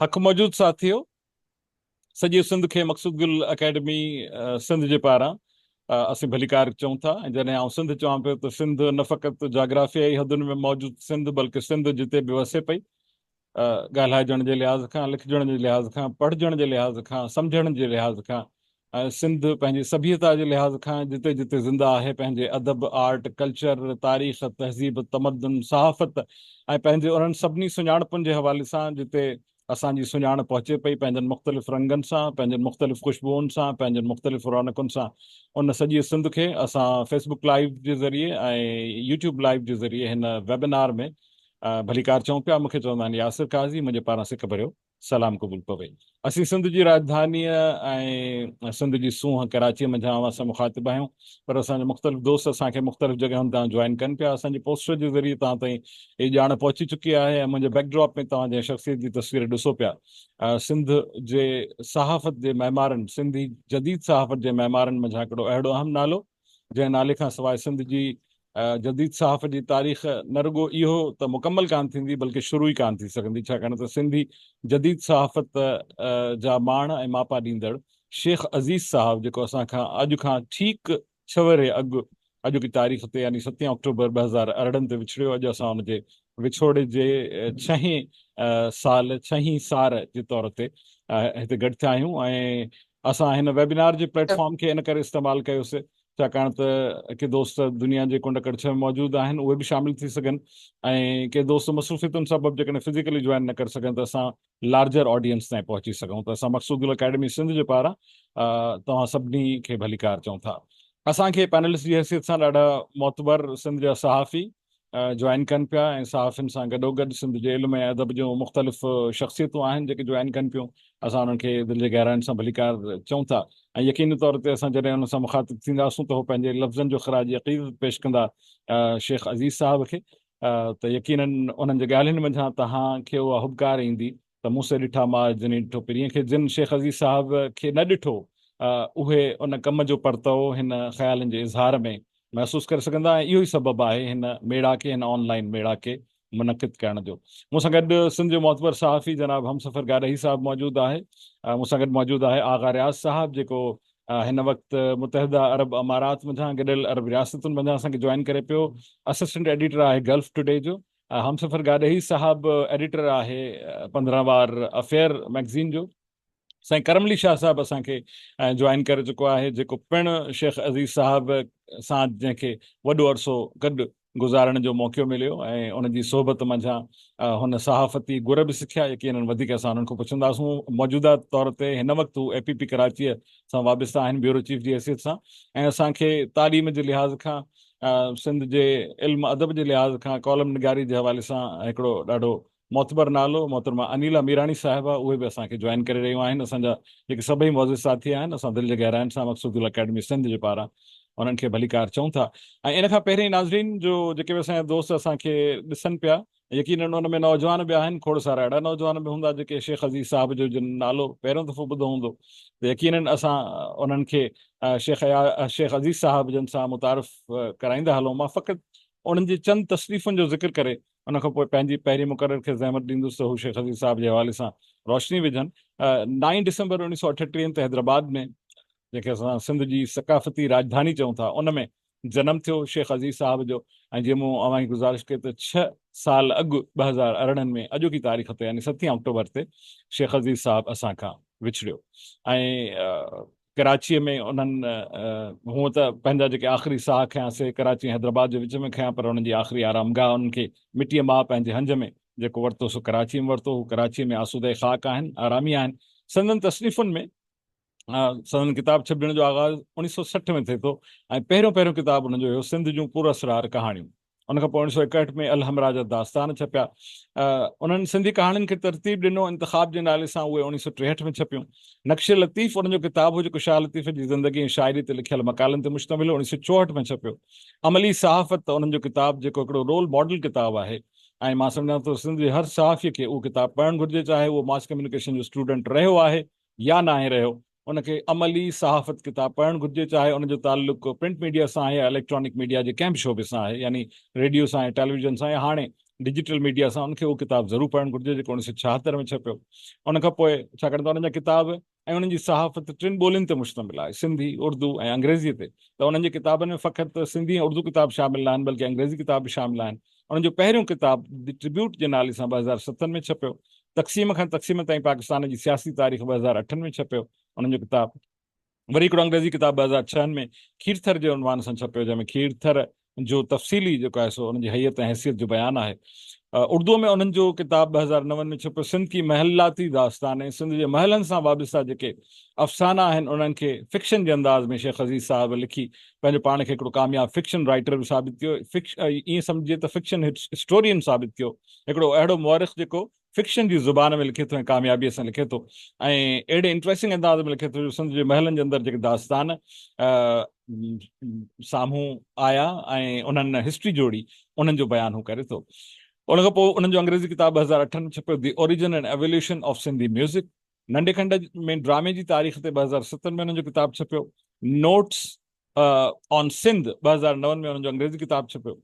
حق موجود ساٿيو، سڄي سنڌ کي مقصود گل اڪيڊمي سنڌ جي پاران اسين ڀليڪار چئون ٿا ۽ جڏهن آئون سنڌ چوان پيو ته سنڌ نه فقط جاگرافيائي حدن ۾ موجود سنڌ بلڪه سنڌ جتي به وسي پئي، ڳالهائجڻ جي لحاظ کان، لکجڻ جي لحاظ کان، پڙهجڻ جي لحاظ کان، سمجهڻ جي لحاظ کان ۽ سنڌ پنهنجي سڀيتا جي لحاظ کان جتي جتي زنده آهي پنهنجي ادب، آرٽ، ڪلچر، تاريخ، تهذيب، تمدن، صحافت ۽ پنهنجي انهن سڀني سڃاڻپن جي حوالي سان جتي اسان جي سڃاڻ پهچي پئي پنهنجن مختلف رنگن سان، پنهنجن مختلف خوشبوئن سان، پنهنجن مختلف رونقن سان ان سڄي سنڌ کي اسان فيس بڪ لائيو جي ذريعي ۽ يوٽيوب لائيو جي ذريعي هن ويبنار ۾ ڀليڪار چئون پيا. مون کي چوندا آهن ياسر قاضي منهنجي پاران سڪ ڀريو سلام قبول پوي. اسين سنڌ جي راڄڌانيء ۽ سنڌ جي سونهن ڪراچيء منجهان اوهان سان مخاطب آهيون پر اسان جا مختلف دوست اسان کي مختلف جڳهين تان جوائن ڪن پيا. اسان جي پوسٽر جي ذريعي توهان تائين هي ڄاڻ پهچي چڪي آهي ۽ منهنجي بيڪ ڊراپ ۾ توهان جنهن شخصيت جي تصوير ڏسو پيا سنڌ جي صحافت جي معمارن سنڌي جديد صحافت جي معمارن منجهان هڪڙو اهڙو اهم نالو جنهن نالي کان سواء سنڌ جي جديد صحافت جي تاريخ نه رڳو اهو ته مڪمل ڪانه ٿيندي بلڪه شروع ئي ڪانه ٿي سگهندي ڇاڪاڻ ته سنڌي جديد صحافت جا ماڻ ۽ ماپا ڏيندڙ شيخ عزيز صاحب جيڪو اسان کان اڄ کان ٺيڪ ڇهه ورهيه اڳ اڄوڪي تاريخ تي يعني ستين آڪٽوبر 2018 تي وڇڙيو اڄ اسان ان جي وڇوڙي جي ڇهين سال ڇهين سار جي طور تي هتي گڏ ٿيا آهيون ۽ اسان هن ويبينار جي پليٽ فارم کي ان ڪري استعمال ڪيوسي ڇاڪاڻ ته ڪي دوست دنيا جي ڪنڊ ڪڙڇ ۾ موجود آهن اهي به شامل ٿي سگهن ۽ ڪي دوست مصروفيتن سبب جيڪڏهن فزيڪلي جوائن نه ڪري سگهن ته اسان لارجر آڊينس تائين پهچي سگهون ته اسان مقصود گل اڪيڊمي سنڌ جي پاران توهان سڀني کي ڀليڪار چئون ٿا. اسان کي پينلسٽ جي حيثيت سان ڏاڍا معتبر سنڌ جا صحافي جوائن ڪن پيا ۽ صحافين سان گڏوگڏ سنڌ جي علم ۽ ادب جون مختلف شخصيتون آهن جيڪي جوائن ڪن پيون اسان انهن کي دل جي گهراين سان ڀليڪار چئون ٿا ۽ يقيني طور تي اسان جڏهن انهن سان مخاطب ٿينداسون ته هو پنهنجي لفظن جو خراج عقيدت پيش ڪندا شيخ عزيز صاحب کي ته يقينن انهن جي ڳالهين منجهان توهان کي اها هٻڪار ايندي ته مون سي ڏٺا ماء جني ڏٺو پرينء کي جن شيخ عزيز صاحب کي نه ڏٺو اهي ان ڪم جو پرتوو هن خيالن جي اظهار ۾ محسوس ڪري سگهندا ۽ اهو ئي سبب آهي هن ميڙاڪي هن آن لائين ميڙاڪي منعقد ڪرڻ جو. مون سان گڏ سنڌ جو معتبر صحافي جناب همسفر گاڏهي صاحب موجود آهي. مون سان گڏ موجود آهي آغا رياض صاحب جيڪو هن وقت متحده عرب امارات منجهان گڏيل عرب رياستن منجهان اسان کي جوائن ڪري پيو. اسسٽنٽ ايڊيٽر آهي گلف ٽوڊي جو. همسفر گاڏهي صاحب ايڊيٽر آهي 15 وار افيئر مئگزين جو. سائين ڪرم علي شاهه صاحب اسان کي جوائن ڪري چڪو آهي جيڪو پڻ شيخ عزيز صاحب سان جنهن کي وڏو عرصو گڏ گذارڻ جو موقعو مليو ۽ ان جي صحبت منجهان هن صحافتي گر به سکيا يقينن وڌيڪ اسان انهن کان پڇنداسون موجوده طور تي هن وقت هو اي پي پي ڪراچيء سان وابسته آهن بيورو چيف جي حيثيت سان ۽ اسان کي تعليم جي لحاظ کان سنڌ جي علم ادب جي لحاظ کان ڪالم نگاري جي حوالي سان هڪڙو ڏاڍو معتبر نالو محترمه انيلا ميراڻي صاحبه اهي به اسان کي جوائن ڪري رهيون آهن اسان جا جيڪي سڀئي معزز ساٿي آهن اسان دل جي گهراين سان مقصود گل اڪيڊمي سنڌ جي پاران انهن کي ڀليڪار چئون ٿا ۽ ان کان پهرين ناظرين جو جيڪي به اسان جا دوست اسان کي ڏسن پيا يقينن ان ۾ نوجوان به آهن کوڙ سارا اهڙا نوجوان به هوندا جيڪي شيخ عزيز صاحب جو جن نالو پهريون دفعو ٻڌو هوندو ته يقينن اسان انهن کي شيخ شيخ عزيز صاحب جن سان متعارف ڪرائيندا هلون مان فقط انهن جي چند تصنيفن جو ذڪر ڪري ان کان پوء پنهنجي پهرين مقرر کي زحمت ڏيندس ته هو شيخ عزيز صاحب جي حوالي سان روشني وجهن. نائين ڊسمبر 1938 تي حيدرآباد ۾، جنهن کي اسان سنڌ جي ثقافتي راڄڌاني چئون ٿا، ان ۾ جنم ٿيو شيخ عزيز صاحب جو ۽ جيئن مون اوهان کي گذارش ڪئي ته ڇهه سال اڳ 2018 ۾ اڄوڪي تاريخ تي يعني ستين آڪٽوبر تي شيخ عزيز صاحب اسان کان وڇڙيو ۽ ڪراچيء ۾ انهن هونء ته پنهنجا جيڪي آخري ساهه کنيا سي ڪراچي ۽ حيدرآباد جي وچ ۾ کنيا پر انهن جي آخري آرامگاهه انهن کي مٽيء ماء پنهنجي هنج ۾ جيڪو ورتو سو ڪراچيء ۾ ورتو. هو ڪراچيء ۾ آسوده خاڪ آهن، آرامي آهن. سندن تصنيفن ۾ سندن ڪتاب ڇپجڻ جو آغاز 1960 ۾ ٿئي ٿو ۽ پهريون پهريون ڪتاب انهن جو هيو سنڌ جون پراسرار ڪهاڻيون. ان کان پوء 1961 ۾ الحمرا جا داستان ڇپيا. انهن سنڌي ڪهاڻين کي ترتيب ڏنو. انتخاب جي نالي سان اهي 1963 ۾ ڇپيون. نقش لطيف انهن جو ڪتاب هو جيڪو شاهه لطيف جي زندگي ۽ شاعري تي لکيل مقالن تي مشتمل هو، 1964 ۾ ڇپيو. عملي صحافت انهن جو ڪتاب جيڪو هڪڙو رول ماڊل ڪتاب آهي ۽ مان سمجهان ٿو سنڌ جي هر صحافي کي اهو ڪتاب پڙهڻ گهرجي چاهي اهو ماس ڪميونيڪيشن جو اسٽوڊنٽ رهيو آهي يا ناهي رهيو. ان کي عملي صحافت ڪتاب پڙهڻ گهرجي چاهي ان جو تعلق پرنٽ ميڊيا سان آهي يا اليڪٽرانڪ ميڊيا جي ڪنهن به شعبي سان آهي يعني ريڊيو سان يا ٽيليويزن سان يا هاڻي ڊجيٽل ميڊيا سان ان کي اهو ڪتاب ضرور پڙهڻ گهرجي جيڪو اوڻيهه سو ڇاهتر ۾ ڇپيو. ان کان پوء ڇاڪاڻ ته انهن جا ڪتاب ۽ انهن جي صحافت ٽن ٻولين تي مشتمل آهي، سنڌي، اردو ۽ انگريزيء تي، ته انهن جي ڪتابن ۾ فقط سنڌي ۽ اردو ڪتاب شامل ناهن بلڪه انگريزي ڪتاب به شامل آهن. انهن جو پهريون ڪتاب The Tribute جي نالي سان 2007 ۾ ڇپيو. تقسيم کان تقسيم تائين پاڪستان جي سياسي تاريخ 2008 ۾ ڇپيو. انهن جو ڪتاب. وري هڪڙو انگريزي ڪتاب 2006 ۾ کيرٿر جي عنوان سان ڇپيو جنهن ۾ کيرٿر جو تفصيلي جيڪو آهي سو ان جي هيئت ۽ حيثيت جو بيان آهي. اردوء ۾ انهن جو ڪتاب 2009 ۾ ڇپيو سنڌ ڪي محلاتي داستانين سنڌ جي محلن سان وابسته جيڪي افسانا آهن انهن کي فڪشن جي انداز ۾ شيخ عزيز صاحب لکي پنهنجو پاڻ کي هڪڙو ڪامياب فڪشن رائيٽر به ثابت ڪيو ائين سمجهجي ته فڪشن هسٽورين ثابت ٿيو هڪڙو اهڙو مورخ جيڪو فڪشن جي زبان ۾ لکي ٿو ۽ ڪاميابيء سان لکي ٿو ۽ اهڙي انٽريسٽنگ انداز ۾ لکي ٿو جو سنڌ جي محلن جي اندر جيڪي داستان سامهون آيا ۽ انهن هسٽري جوڙي انهن جو بيان هو ڪري ٿو. ان کان پوء انهن جو انگريزي ڪتاب 2008 ۾ ڇپيو the origin and evolution of Sindhi music. ننڍي کنڊ ۾ ڊرامي جي تاريخ تي 2007 ۾ انهن جو ڪتاب ڇپيو. نوٽس آن سنڌ 2009 ۾ انهن جو انگريزي ڪتاب ڇپيو.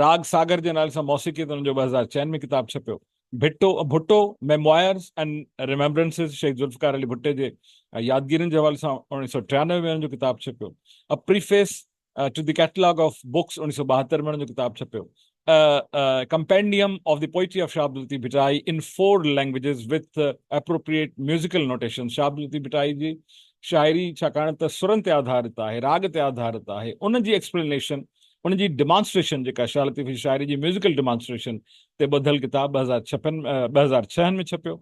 راڳ ساگر جي نالي سان موسيقيء تي هن جو 2004 ۾ ڪتاب ڇپيو. Bhutto, Bhutto Memoirs and Remembrances، شهيد ذوالفقار علي ڀٽي جي يادگيرين جي حوالي سان 1993 ۾ هن جو ڪتاب ڇپيو. A Preface to the Catalogue of Books 1972 ۾ هن جو ڪتاب ڇپيو. A Compendium of the Poetry of Shah Abdul Latif Bhittai in Four Languages with Appropriate Musical Notations Shah Abdul Latif Bhittai جي شاعري ڇاڪاڻ ته سرن تي آڌارت آهي، راڳ تي آڌارت آهي، ان جي ايڪسپلينيشن ان جي ڊمانسٽريشن جيڪا شاهه لطيف جي شاعري جي ميوزيڪل ڊمانسٽريشن تي ٻڌل ڪتاب 2006 ۾ ڇپيو.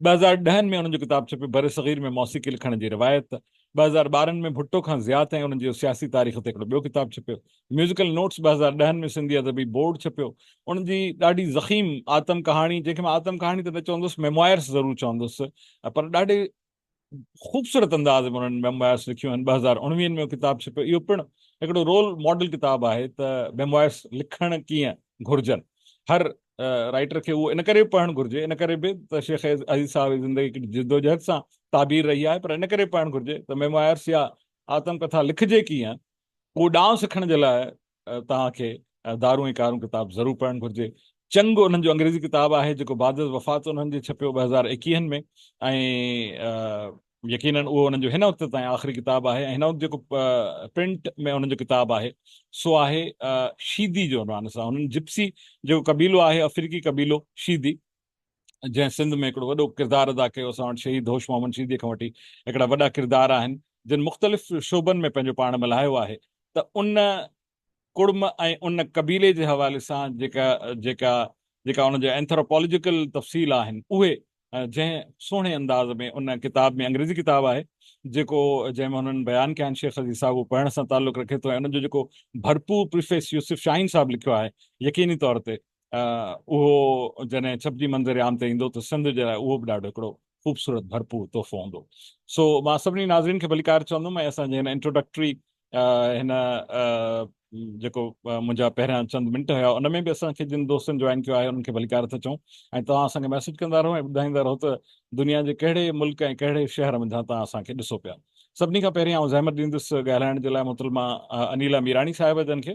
2010 ۾ انهن جو ڪتاب ڇپيو برصغير ۾ موسيقي لکڻ جي روايت. 2012 ۾ ڀٽو کان زيات ۽ انهن جي سياسي تاريخ تي هڪڙو ٻيو ڪتاب ڇپيو. ميوزيڪل نوٽس 2010 ۾ سنڌي ادبي بورڊ ڇپيو. انهن جي ڏاڍي ضخيم آتم ڪهاڻي جنهن کي مان آتم ڪهاڻي ته نه چوندس ميموائرس ضرور چوندس پر ڏاڍي خوبصورت انداز ۾ انهن ميموائرس لکيون آهن. 2019 ۾ اهو ڪتاب ڇپيو. اهو پڻ هڪڙو رول ماڊل ڪتاب آهي ته ميموائرس لکڻ ڪيئن گهرجن. هر رائيٽر کي اهو ان ڪري به پڙهڻ گهرجي، ان ڪري به ته شيخ عزيز صاحب جي زندگي هڪڙي جدوجهد سان تعبير رهي آهي، پر ان ڪري به پڙهڻ گهرجي ته ميموائرس يا آتم ڪٿا لکجي ڪيئن، اهو ڏانء سکڻ جي لاء توهان کي دارون ۽ ڪارون ڪتاب ضرور پڙهڻ گهرجي. چنگ انهن جو انگريزي ڪتاب آهي جيڪو بعد از وفات انهن جي ڇپيو 2021 ۾ ۽ يقينن اهو انهن جو هن وقت تائين آخري ڪتاب آهي ۽ هن وقت جيڪو پرنٽ ۾ انهن جو ڪتاب آهي سو آهي شيدي جو عنوان سان. انهن جپسي جيڪو قبيلو آهي افريقي قبيلو شيدي جنهن سنڌ ۾ هڪڙو وڏو ڪردار ادا ڪيو، اسان وٽ شهيد هوش محمد شيدي کان وٺي هڪڙا وڏا ڪردار آهن جن مختلف شعبن ۾ پنهنجو پاڻ ملهايو آهي ته ان ڪڙم ۽ ان قبيلي جي حوالي سان جيڪا جيڪا جيڪا ان جا اينٿراپالاجيڪل تفصيل آهن اهي جنهن سهڻي انداز ۾ ان ڪتاب ۾ انگريزي ڪتاب آهي جيڪو جنهن ۾ هنن بيان ڪيا آهن شيخ عزيز صاحب اهو پڙهڻ سان تعلق رکي ٿو ۽ ان جو جيڪو ڀرپور پريفيس يوسف شاهين صاحب لکيو آهي يقيني طور تي اهو جڏهن ڇپجي منظر عام تي ايندو ته سنڌ جي لاء اهو به ڏاڍو هڪڙو خوبصورت ڀرپور تحفو هوندو. سو مان سڀني ناظرين کي ڀليڪار چوندم ۽ اسان جي هن انٽروڊڪٽري هن جيڪو منهنجا پهريان چند منٽ هيا ان ۾ به اسان کي جن دوستن جوائن ڪيو آهي انهن کي ڀليڪار ٿا چئون ۽ توهان اسان کي ميسيج ڪندا رهو ۽ ٻڌائيندا رهو ته دنيا جي ڪهڙي ملڪ ۽ ڪهڙي شهر منجهان توهان اسان کي ڏسو پيا. سڀني کان پهرين آئون زحمت ڏيندس ڳالهائڻ جي لاء محترمه انيلا ميراڻي صاحبه جن کي.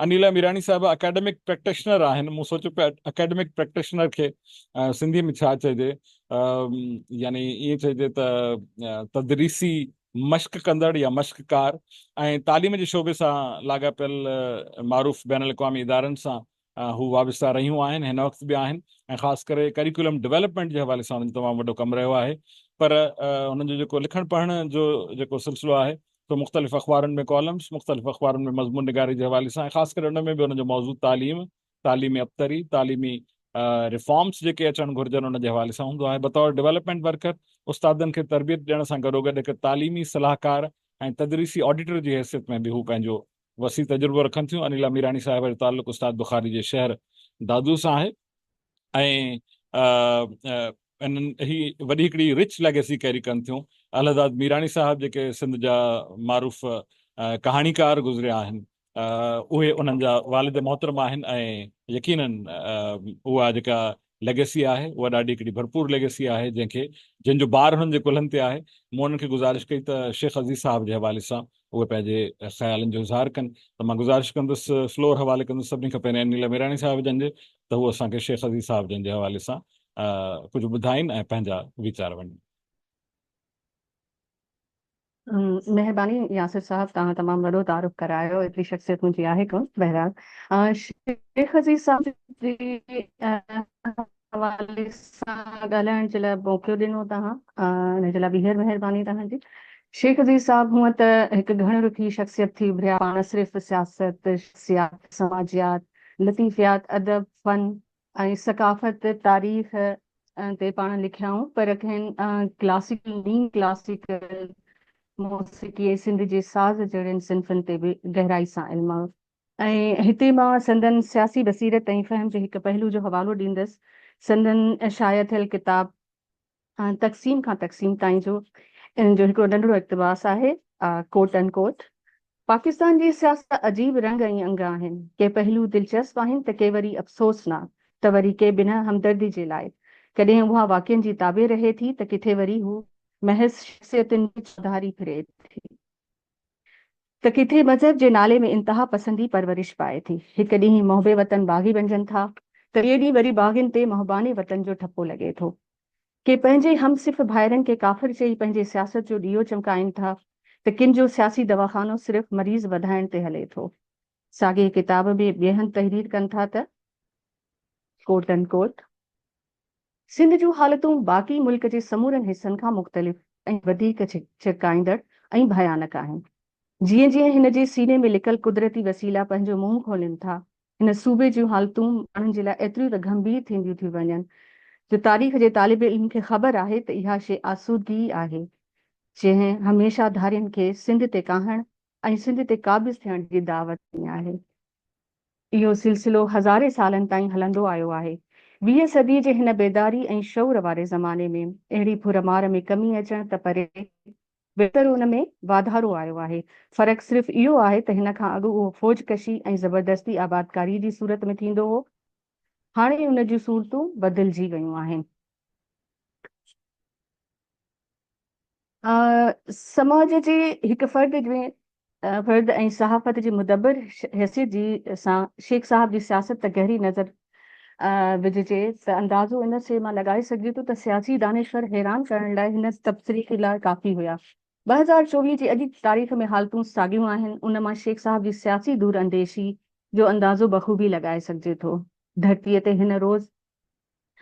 انيلا ميراڻي صاحبه اڪيڊمڪ پريڪٽيشنر آهن. مون سوچيو پيا اڪيڊمڪ پريڪٽيشنر کي سنڌي ۾ ڇا چئجي، يعني ائين چئجي ته تدريسي مشق ڪندڙ يا مشقڪار ۽ تعليم جي شعبي سان لاڳاپيل معروف بين الاقوامي ادارن سان هو وابسته رهيون آهن، هن وقت به آهن ۽ خاص ڪري ڪريڪولم ڊولپمينٽ جي حوالي سان انهن جو تمام وڏو ڪم رهيو آهي پر انهن جو جيڪو لکڻ پڙهڻ جو جيڪو سلسلو آهي سو مختلف اخبارن ۾ ڪالمز، مختلف اخبارن ۾ مضمون نگاري جي حوالي سان ۽ خاص ڪري ان ۾ به ان جو موضوع تعليم، تعليمي ابتري، تعليمي ريفارمز جيڪي اچڻ گهرجن ان جي حوالي سان هوندو آهي. بطور ڊولپمينٽ ورڪر استادن کي تربيت ڏيڻ سان گڏوگڏ هڪ تعليمي صلاحڪار ۽ تدريسي آڊيٽر جي حيثيت ۾ به هو پنهنجو وسيع تجربو رکن ٿيون. انيلا ميراڻي صاحبه جو تعلق استاد بخاري جي شهر دادو سان آهي ۽ انهن هي وڏي هڪڙي رچ ليگيسي ڪيري ڪن ٿيون. الهداد ميراڻي صاحب جيڪي سنڌ جا معروف ڪهاڻيڪار گذريا آهن اهي انهن جا والد محترم آهن ۽ يقينن اها جيڪا ليگيسي آهي اها ڏاڍي هڪڙي ڀرپور ليگيسي آهي جنهن کي جنهن جو بار هنن جي ڪلهن تي آهي. مون انهن کي گذارش ڪئي ته شيخ عزيز صاحب جي حوالي سان اهي پنهنجي خيالن جو اظهار ڪن ته مان گذارش ڪندس فلور حوالي ڪندس سڀني کان پهرين انيلا ميراڻي صاحب جن جي ته هو اسان کي شيخ عزيز صاحب جن جي حوالي سان ڪجهه ٻڌائين ۽ پنهنجا ويچار ونڊين. مهرباني ياسر صاحب توهان تمام وڏو تعارف ڪرايو ايتري شخصيت منهنجي آهي ڪونه بهرحال شيخ عزيز صاحب جي حوالي سان ڳالهائڻ جي لاء موقعو ڏنو توهان ان جي لاء ٻيهر مهرباني توهان جي شيخ عزيز صاحب هونء ته هڪ گهڻ رخي شخصيت ٿي اڀريا پاڻ صرف سياست شخصيات سماجيات لطيفيات ادب فن ۽ ثقافت، تاريخ تي پاڻ لکيائون پر ڪنهن ڪلاسيڪل، نيم ڪلاسيڪل موسيقي ۽ سنڌ جي ساز جهڙين صنفن تي به گهرائي سان علم هو. ۽ هتي مان سندن سياسي بصيرت ۽ فهم جي هڪ پهلو جو حوالو ڏيندس. سندن شايع ٿيل ڪتاب تقسيم کان تقسيم تائين جو ان جو هڪڙو ننڍڙو اقتباس آهي، ڪوٽ ان ڪوٽ، پاڪستان جي سياست عجيب رنگ ۽ انگ آهن، ڪي پهلو دلچسپ آهن ته ڪي وري افسوسناڪ ته وري ڪي بنهه همدردي جي لائق. ڪڏهن اها واقعن جي تابع رهي ٿي ته ڪٿي وري هو محض شخصيتن جي چوڌاري ڦري ٿي. ته ڪٿي مذهب جي نالي ۾ انتها پسندي پرورش پائي ٿي. هڪ ڏينهن محب وطن باغي بنجن ٿا ته ٻئي ڏينهن وري باغين تي محبان وطن جو ٺپو لڳي ٿو. ڪي پنهنجي هم صف ڀائرن کي ڪافر چئي پنهنجي سياست جو ڏيئو چمڪائين ٿا ته ڪن جو سياسي دواخانو صرف مريض وڌائڻ تي هلي ٿو. ساڳئي ڪتاب ۾ ٻئي هنڌ تحرير ڪن ٿا ته، ڪوٽ ان ڪوٽ، سنڌ جون حالتون باقي ملڪ جي سمورن حصن کان مختلف ۽ وڌيڪ ڇرڪائيندڙ ۽ ڀيانڪ آهن. جيئن جيئن هن جي سيني ۾ لڪل قدرتي وسيلا پنهنجو منهن کولين ٿا، هن صوبي جون حالتون ماڻهن جي لاء ايتريون ته گنڀير ٿينديون ٿيون وڃن، جو تاريخ جي طالب علم کي خبر آهي ته اها شيء آسودگي ئي آهي، جنهن هميشه ڌارين کي سنڌ تي ڪاهڻ ۽ سنڌ تي قابض ٿيڻ جي دعوت ڏني آهي. اهو سلسلو هزارين سالن تائين هلندو آيو آهي. ويهين صديء جي هن بيداري ۽ شعور واري زماني ۾ اهڙي ڦر مار ۾ ڪمي اچڻ ته پري ويتر ان ۾ واڌارو آيو آهي. فرق صرف اهو آهي ته هن کان اڳ اهو فوج ڪشي ۽ زبردستي آبادڪاري جي صورت ۾ ٿيندو هو، هاڻي ان جون صورتون بدلجي ويون آهن. سماج جي هڪ فرد جي فرد ۽ صحافت جي مدبر حيثيت جي سان شيخ صاحب جي سياست ته گهري نظر وجهجي ته اندازو ان شيء مان لڳائي سگهجي ٿو ته سياسي دانشور حيران ڪرڻ لاء هن تبصري لاء ڪافي هيا. 2024 جي اڄ جي تاريخ ۾ حالتون ساڳيون آهن، ان مان شيخ صاحب جي سياسي دور انديشي جو اندازو بخوبي لڳائي سگهجي ٿو. ڌرتيء تي هن روز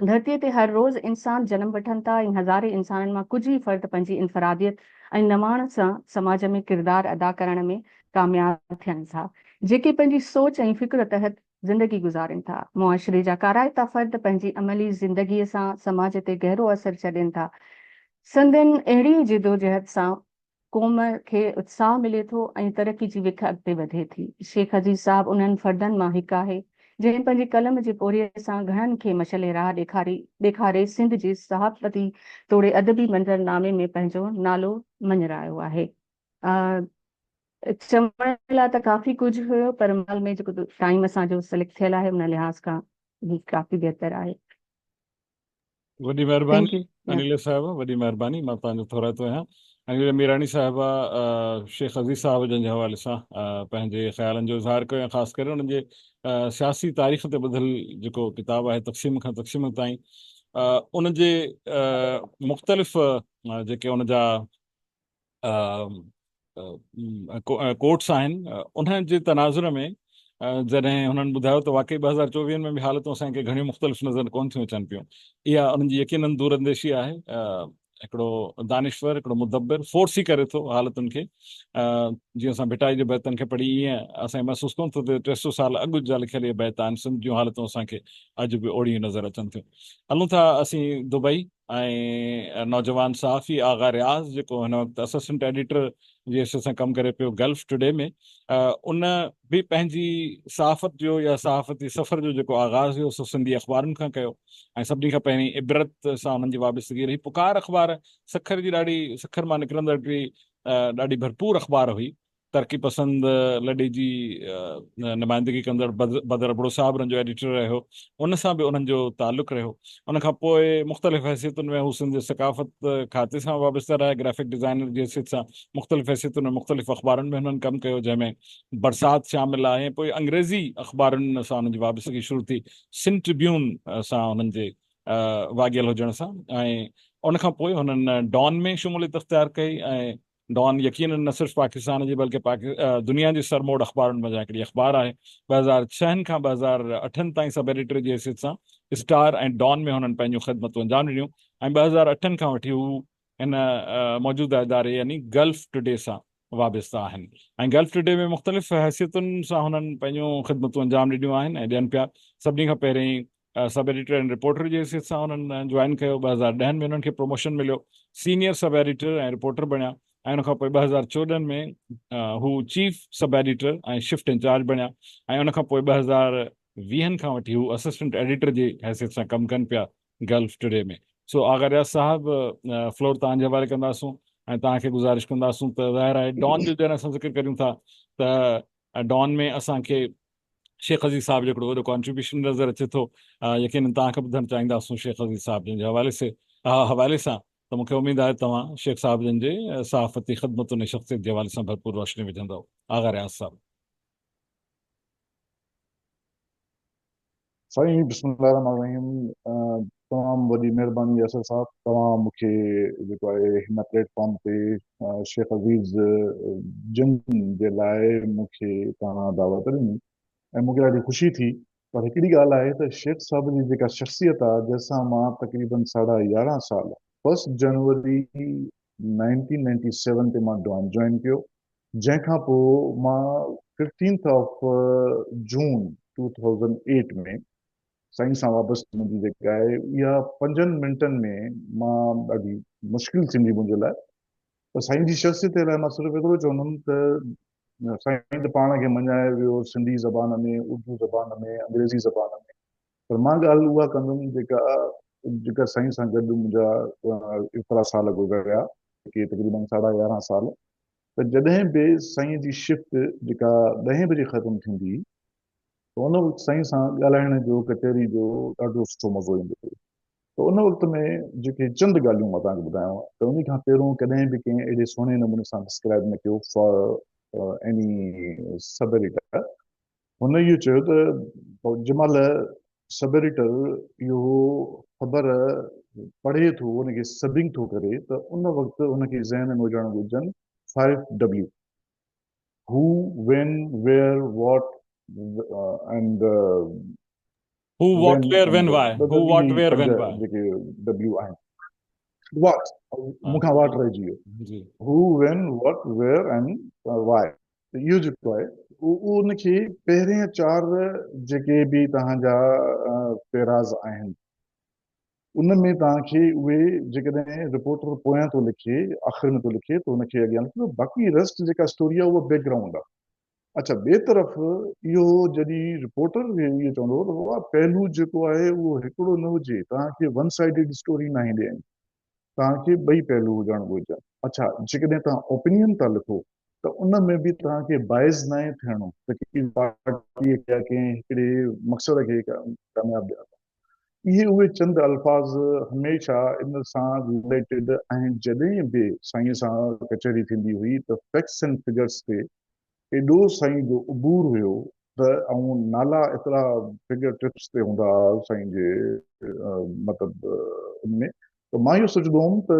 ڌرتيء تي هر روز انسان جنم وٺن ٿا ۽ هزارين انسانن مان ڪجهه ئي فرد پنهنجي انفراديت ۽ نواڻ سان سماج ۾ ڪردار ادا ڪرڻ ۾ ڪامياب ٿين ٿا، جيڪي پنهنجي سوچ ۽ فڪر تحت زندگي گذارين ٿا. معاشري جا ڪارائتا فرد پنهنجي عملي زندگيء سان سماج تي گهرو اثر ڇڏين ٿا. سندن اهڙي جدوجهد سان قوم کي اتساهه ملي ٿو ۽ ترقي جي وک اڳتي وڌي ٿي. شيخ عزيز صاحب انهن فردن مان هڪ آهي، جنهن پنهنجي قلم جي پورهيي سان گهڻن کي مشعل راهه ڏيکاري ڏيکاري سنڌ جي صحافتي توڙي ادبي منظرنامي ۾ پنهنجو نالو مڃرايو آهي. چوڻ لاء ته ڪافي ڪجهه هيو پر مال ۾ جيڪو ٽائيم اسان جو سليڪٽ ٿيل آهي ان لحاظ کان هي ڪافي بهتر آهي. وڏي مهرباني انيل صاحب وڏي مهرباني مان توهان جو ٿورائتو آهيان انيل ميراڻي صاحبه شيخ عزيز صاحب جن جي حوالي سان پنهنجي خيالن جو اظهار ڪيو ۽ خاص ڪري انهن جي سياسي تاريخ تي ٻڌل جيڪو ڪتاب آهي تقسيم کان تقسيم تائين ان جي مختلف جيڪي ان جا ڪوٽس آهن انهن جي تناظر ۾ جڏهن هنن ٻڌايو ته واقعي 2024 ۾ به حالتون اسان کي گهڻيون مختلف نظر ڪون ٿيون اچن پيون اها انهن جي يقينن دور انديشي آهي هڪڙو دانشور هڪڙو مدبر فورس ئي ڪري ٿو حالتن کي جيئن اسان ڀٽائي جي بيتن کي پڙهي ائين اسان کي محسوس ڪون ٿو ٿئي 300 سال اڳ جا لکيل اهي بيت آهن سنڌ جون حالتون اسان کي اڄ به اوڙيون نظر اچن ٿيون هلون ٿا اسين دبئي ۽ نوجوان صحافي آغا رياض جيڪو هن وقت اسسٽنٽ ايڊيٽر جي حيثيت سان ڪم ڪري پيو گلف ٽوڊي ۾ ان به پنهنجي صحافت جو يا صحافتي سفر جو جيڪو آغاز هيو سو سنڌي اخبارن کان ڪيو ۽ سڀني کان پهرين عبرت سان انهن جي وابستگي رهي پڪار اخبار سکر جي ڏاڍي سکر مان نڪرندڙ هڪڙي ڏاڍي ڀرپور اخبار هئي. ترقي پسند لڏي جي نمائندگي ڪندڙ بدر ابڙو صاحب انهن جو ايڊيٽر رهيو، ان سان به انهن جو تعلق رهيو. ان کان پوء مختلف حيثيتن ۾ هو سنڌ جي ثقافت کاتي سان وابسته رهيا. گرافڪ ڊزائنر جي حيثيت سان مختلف حيثيتن ۾ مختلف اخبارن ۾ هنن ڪم ڪيو، جنهن ۾ برسات شامل آهي. پوء انگريزي اخبارن سان انهن جي وابستگي شروع ٿي، سنڌ ٽربيون سان انهن جي واڳيل هجڻ سان، ۽ ان کان پوء هنن ڊان ۾ شموليت اختيار ڪئي. ۽ ڊان يقينن نه صرف پاڪستان جي بلڪه دنيا جي سرموڙ اخبارن منجهان هڪڙي اخبار آهي. 2006 کان 2008 تائين سب ايڊيٽر جي حيثيت سان اسٽار ۽ ڊان ۾ هنن پنهنجون خدمتون انجام ڏنيون ۽ 2008 کان وٺي هو هن موجوده اداري يعني گلف ٽوڊي سان وابسته آهن ۽ گلف ٽوڊي ۾ مختلف حيثيتن سان هنن پنهنجون خدمتون انجام ڏنيون آهن ۽ ڏين پيا. سڀني کان پهرين سب ايڊيٽر ۽ رپورٽر جي حيثيت سان انهن جوائن ڪيو. 2010 ۾ انهن کي پروموشن مليو، سينيئر سب ايڊيٽر ۽ رپورٽر بڻيا ۽ ان کان پوء 2014 ۾ هو chief sub editor ۽ shift in charge بڻيا ۽ ان کان پوء 2020 کان وٺي هو اسسٽنٽ ايڊيٽر جي حيثيت سان ڪم ڪن پيا گلف ٽوڊي ۾. سو آغا رياض صاحب، فلور توهان جي حوالي ڪنداسون ۽ توهان کي گذارش ڪنداسون ته ظاهر آهي ڊان جو جڏهن اسان ذڪر ڪريون ٿا ته ڊان ۾ اسان کي شيخ عزيز صاحب جو هڪڙو وڏو ڪانٽريبيوشن نظر اچي ٿو. يقينن توهان کان ٻڌڻ چاهينداسون شيخ عزيز صاحب جن جي حوالي سي حوالي سان ته مون کي اميد آهي توهان شيخ صاحب جن جي صحافتي خدمتن ۽ شخصيت جي حوالي سان ڀرپور روشني وجهندؤ. آغا رياض صاحب. سائين بسم الله الرحمن الرحيم، تمام وڏي مهرباني ياسر صاحب، توهان مون کي جيڪو آهي هن پليٽ فارم تي شيخ عزيز جن جي لاء مون کي توهان دعوت ڏني ۽ مون کي ڏاڍي خوشي ٿي. پر هڪڙي ڳالهه آهي ته شيخ صاحب جي جيڪا شخصيت آهي، جنهن سان مان تقريبن 11.5 سال، فرسٽ جنوري 1997 تي مان ڊان جوائن ڪيو، جنهن کان پوء مان fifteenth of June 2008 ۾ سائين سان وابسته منهنجي جيڪا آهي اها پنجن منٽن ۾ مان ڏاڍي مشڪل ٿيندي منهنجي لاء. پر سائين جي شخصيت جي لاء مان صرف ايترو چوندم ته سائين ته پاڻ کي مڃائي ويو سنڌي زبان ۾ اردو زبان ۾ انگريزي زبان ۾، پر مان ڳالهه اها ڪندم جيڪا جيڪا سائين سان گڏ منهنجا ايترا سال گذريا، جيڪي تقريبن 11.5 سال، ته جڏهن به سائين جي شفٽ جيڪا ڏهين بجي ختم ٿيندي ته ان وقت سائين سان ڳالهائڻ جو، ڪچهري جو ڏاڍو سٺو مزو ايندو هيو. ته ان وقت ۾ جيڪي چند ڳالهيون مان توهان کي ٻڌايانو ته انهي کان پهريون ڪڏهن به ڪنهن اهڙي سهڻي نموني سان ڊسڪرائب نه ڪيو فار ايني سب ايڊيٽر. هن اهو چيو ته جنهن مهل سب ايڊيٽر اهو خبر پڙهي ٿو، ان کي سبنگ ٿو ڪري ته ان وقت ان کي ذهن ۾ هجڻ گهرجن five W. Who, when, where, what and Who, what, where, when, why. Who, what, where, when, why. جيڪي ڊبليو آهن. What مون کان what رهجي ويو. Who, when, what, where and why. اهو جيڪو آهي اهو ان کي پهرين چار جيڪي به توهان جا پيراز آهن ان ۾ توهان کي اهي جيڪڏهن رپورٽر پويان ٿو لکي، آخر ۾ ٿو لکي ته ان کي اڳيان لکي ٿو، باقي ريسٽ جيڪا اسٽوري آهي اها بيڪ گرائونڊ آهي. اڇا ٻئي طرف اهو جڏهن رپورٽر کي اهو چوندو هو ته بابا پهلو جيڪو آهي اهو هڪڙو نه هجي، توهان کي ون سائيڊڊ اسٽوري ناهي ڏيڻي، توهان کي ٻئي پهلو هجڻ گهرجن. اڇا جيڪڏهن توهان اوپينين ٿا لکو ته ان ۾ به توهان کي بائز ناهي ٿيڻو ته ڪنهن پارٽي کي يا ڪنهن هڪڙي مقصد کي ڪامياب ڏيڻو. اهي اهي چند الفاظ هميشه ان سان رليٽيڊ آهن. جڏهن به سائين سان ڪچهري ٿيندي هئي ته فيڪٽس اينڊ فگرس تي ايڏو سائين جو عبور هيو ته ۽ نالا ايترا فگر ٽپس تي هوندا هئا سائين جي مطلب ان ۾ ته مان اهو سوچندو هوم ته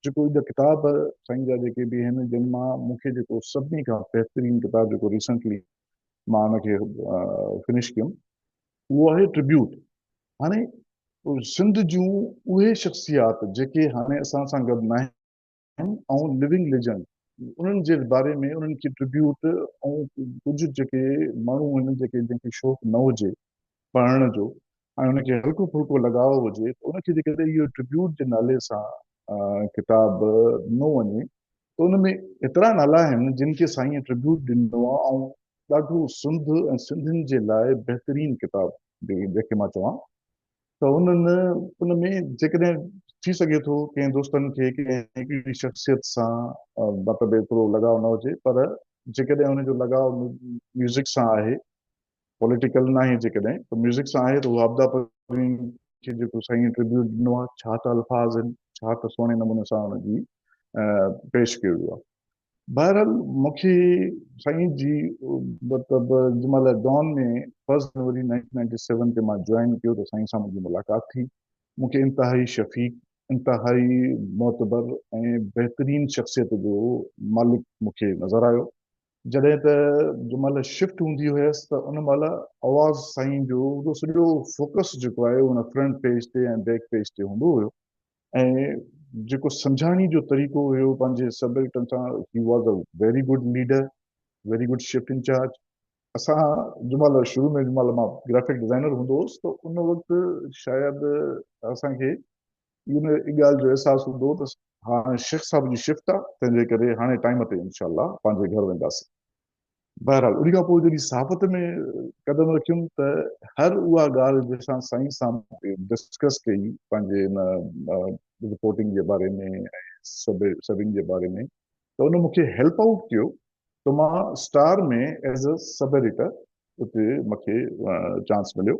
جيڪو ايڏا ڪتاب سائين جا جيڪي به آهن، جن مان مون کي جيڪو سڀني کان بهترين ڪتاب جيڪو ريسنٽلي مان ان کي فنش ڪيم اهو آهي ٽربيوٽ. هاڻي سنڌ جون اهي شخصيات جيڪي هاڻي اسان سان گڏ ناهن ۽ لوينگ ليجنڊ انهن جي باري ۾ انهن کي ٽربيوٽ ۽ ڪجهه جيڪي ماڻهو آهن جيڪي جن کي شوق نه هجي پڙهڻ جو ۽ ان کي هلڪو ڦلڪو لڳاء هجي ته ان کي جيڪڏهن اهو ٽربيوٽ جي نالي سان ڪتاب ڏنو وڃي ته ان ۾ ايترا نالا آهن جن کي سائين ٽربيوٽ ڏنو آهي ۽ ڏاڍو سنڌ ۽ سنڌين جي لاء بهترين ڪتاب جنهن کي مان چوان ته انهن ان ۾ جيڪڏهن ٿي سگهي ٿو ڪنهن دوستن کي ڪنهن هڪڙي شخصيت سان مطلب ايترو لڳاء نه هجي پر جيڪڏهن ان جو لڳاء ميوزڪ سان آهي، پوليٽيڪل ناهي جيڪڏهن ته ميوزڪ سان آهي ته اهو عابده پروين کي جيڪو سائين ٽربيوٽ ڏنو آهي، ڇا ته الفاظ آهن، ڇا ته سهڻي نموني سان ان جي پيش ڪيو ويو آهي. بهرحال مون کي سائين جي مطلب جنهن مهل ڊان ۾ فرسٽ جنوري 1997 تي مان جوائن ڪيو ته سائين سان منهنجي ملاقات ٿي. مون کي انتهائي شفيق، انتهائي معتبر ۽ بهترين شخصيت جو مالڪ مون کي نظر آيو. جڏهن ته جنهن مهل شفٽ هوندي هيس ته ان مهل آواز سائين جو اهو سڄو فوڪس جيڪو آهي ان فرنٽ پيج تي ۽ بيڪ پيج تي هوندو هيو ۽ جيڪو سمجهاڻي جو طريقو هيو پنهنجي سبجيڪٽن سان، he was a very good leader, very good shift incharge. اسان جنهن مهل شروع ۾ جنهن مهل مان گرافڪ ڊزائنر هوندو هوس ته ان وقت شايد اسان کي ان ڳالهه جو احساس هوندو هو ته هاڻي شيخ صاحب جي شفٽ آهي، تنهن جي ڪري هاڻي ٽائيم تي انشاء الله پنهنجي گهر وينداسين. بهرحال ان کان پوء جڏهن صحافت ۾ قدم رکيم ته هر اها ڳالهه جنهن سان سائين سان ڊسڪس ڪئي پنهنجي ان رپورٽنگ جي باري ۾ ۽ سبنگ جي باري ۾ ته ان مون کي هيلپ آئوٽ ڪيو ته مان star ۾ as a sub editor اتي مون کي چانس مليو،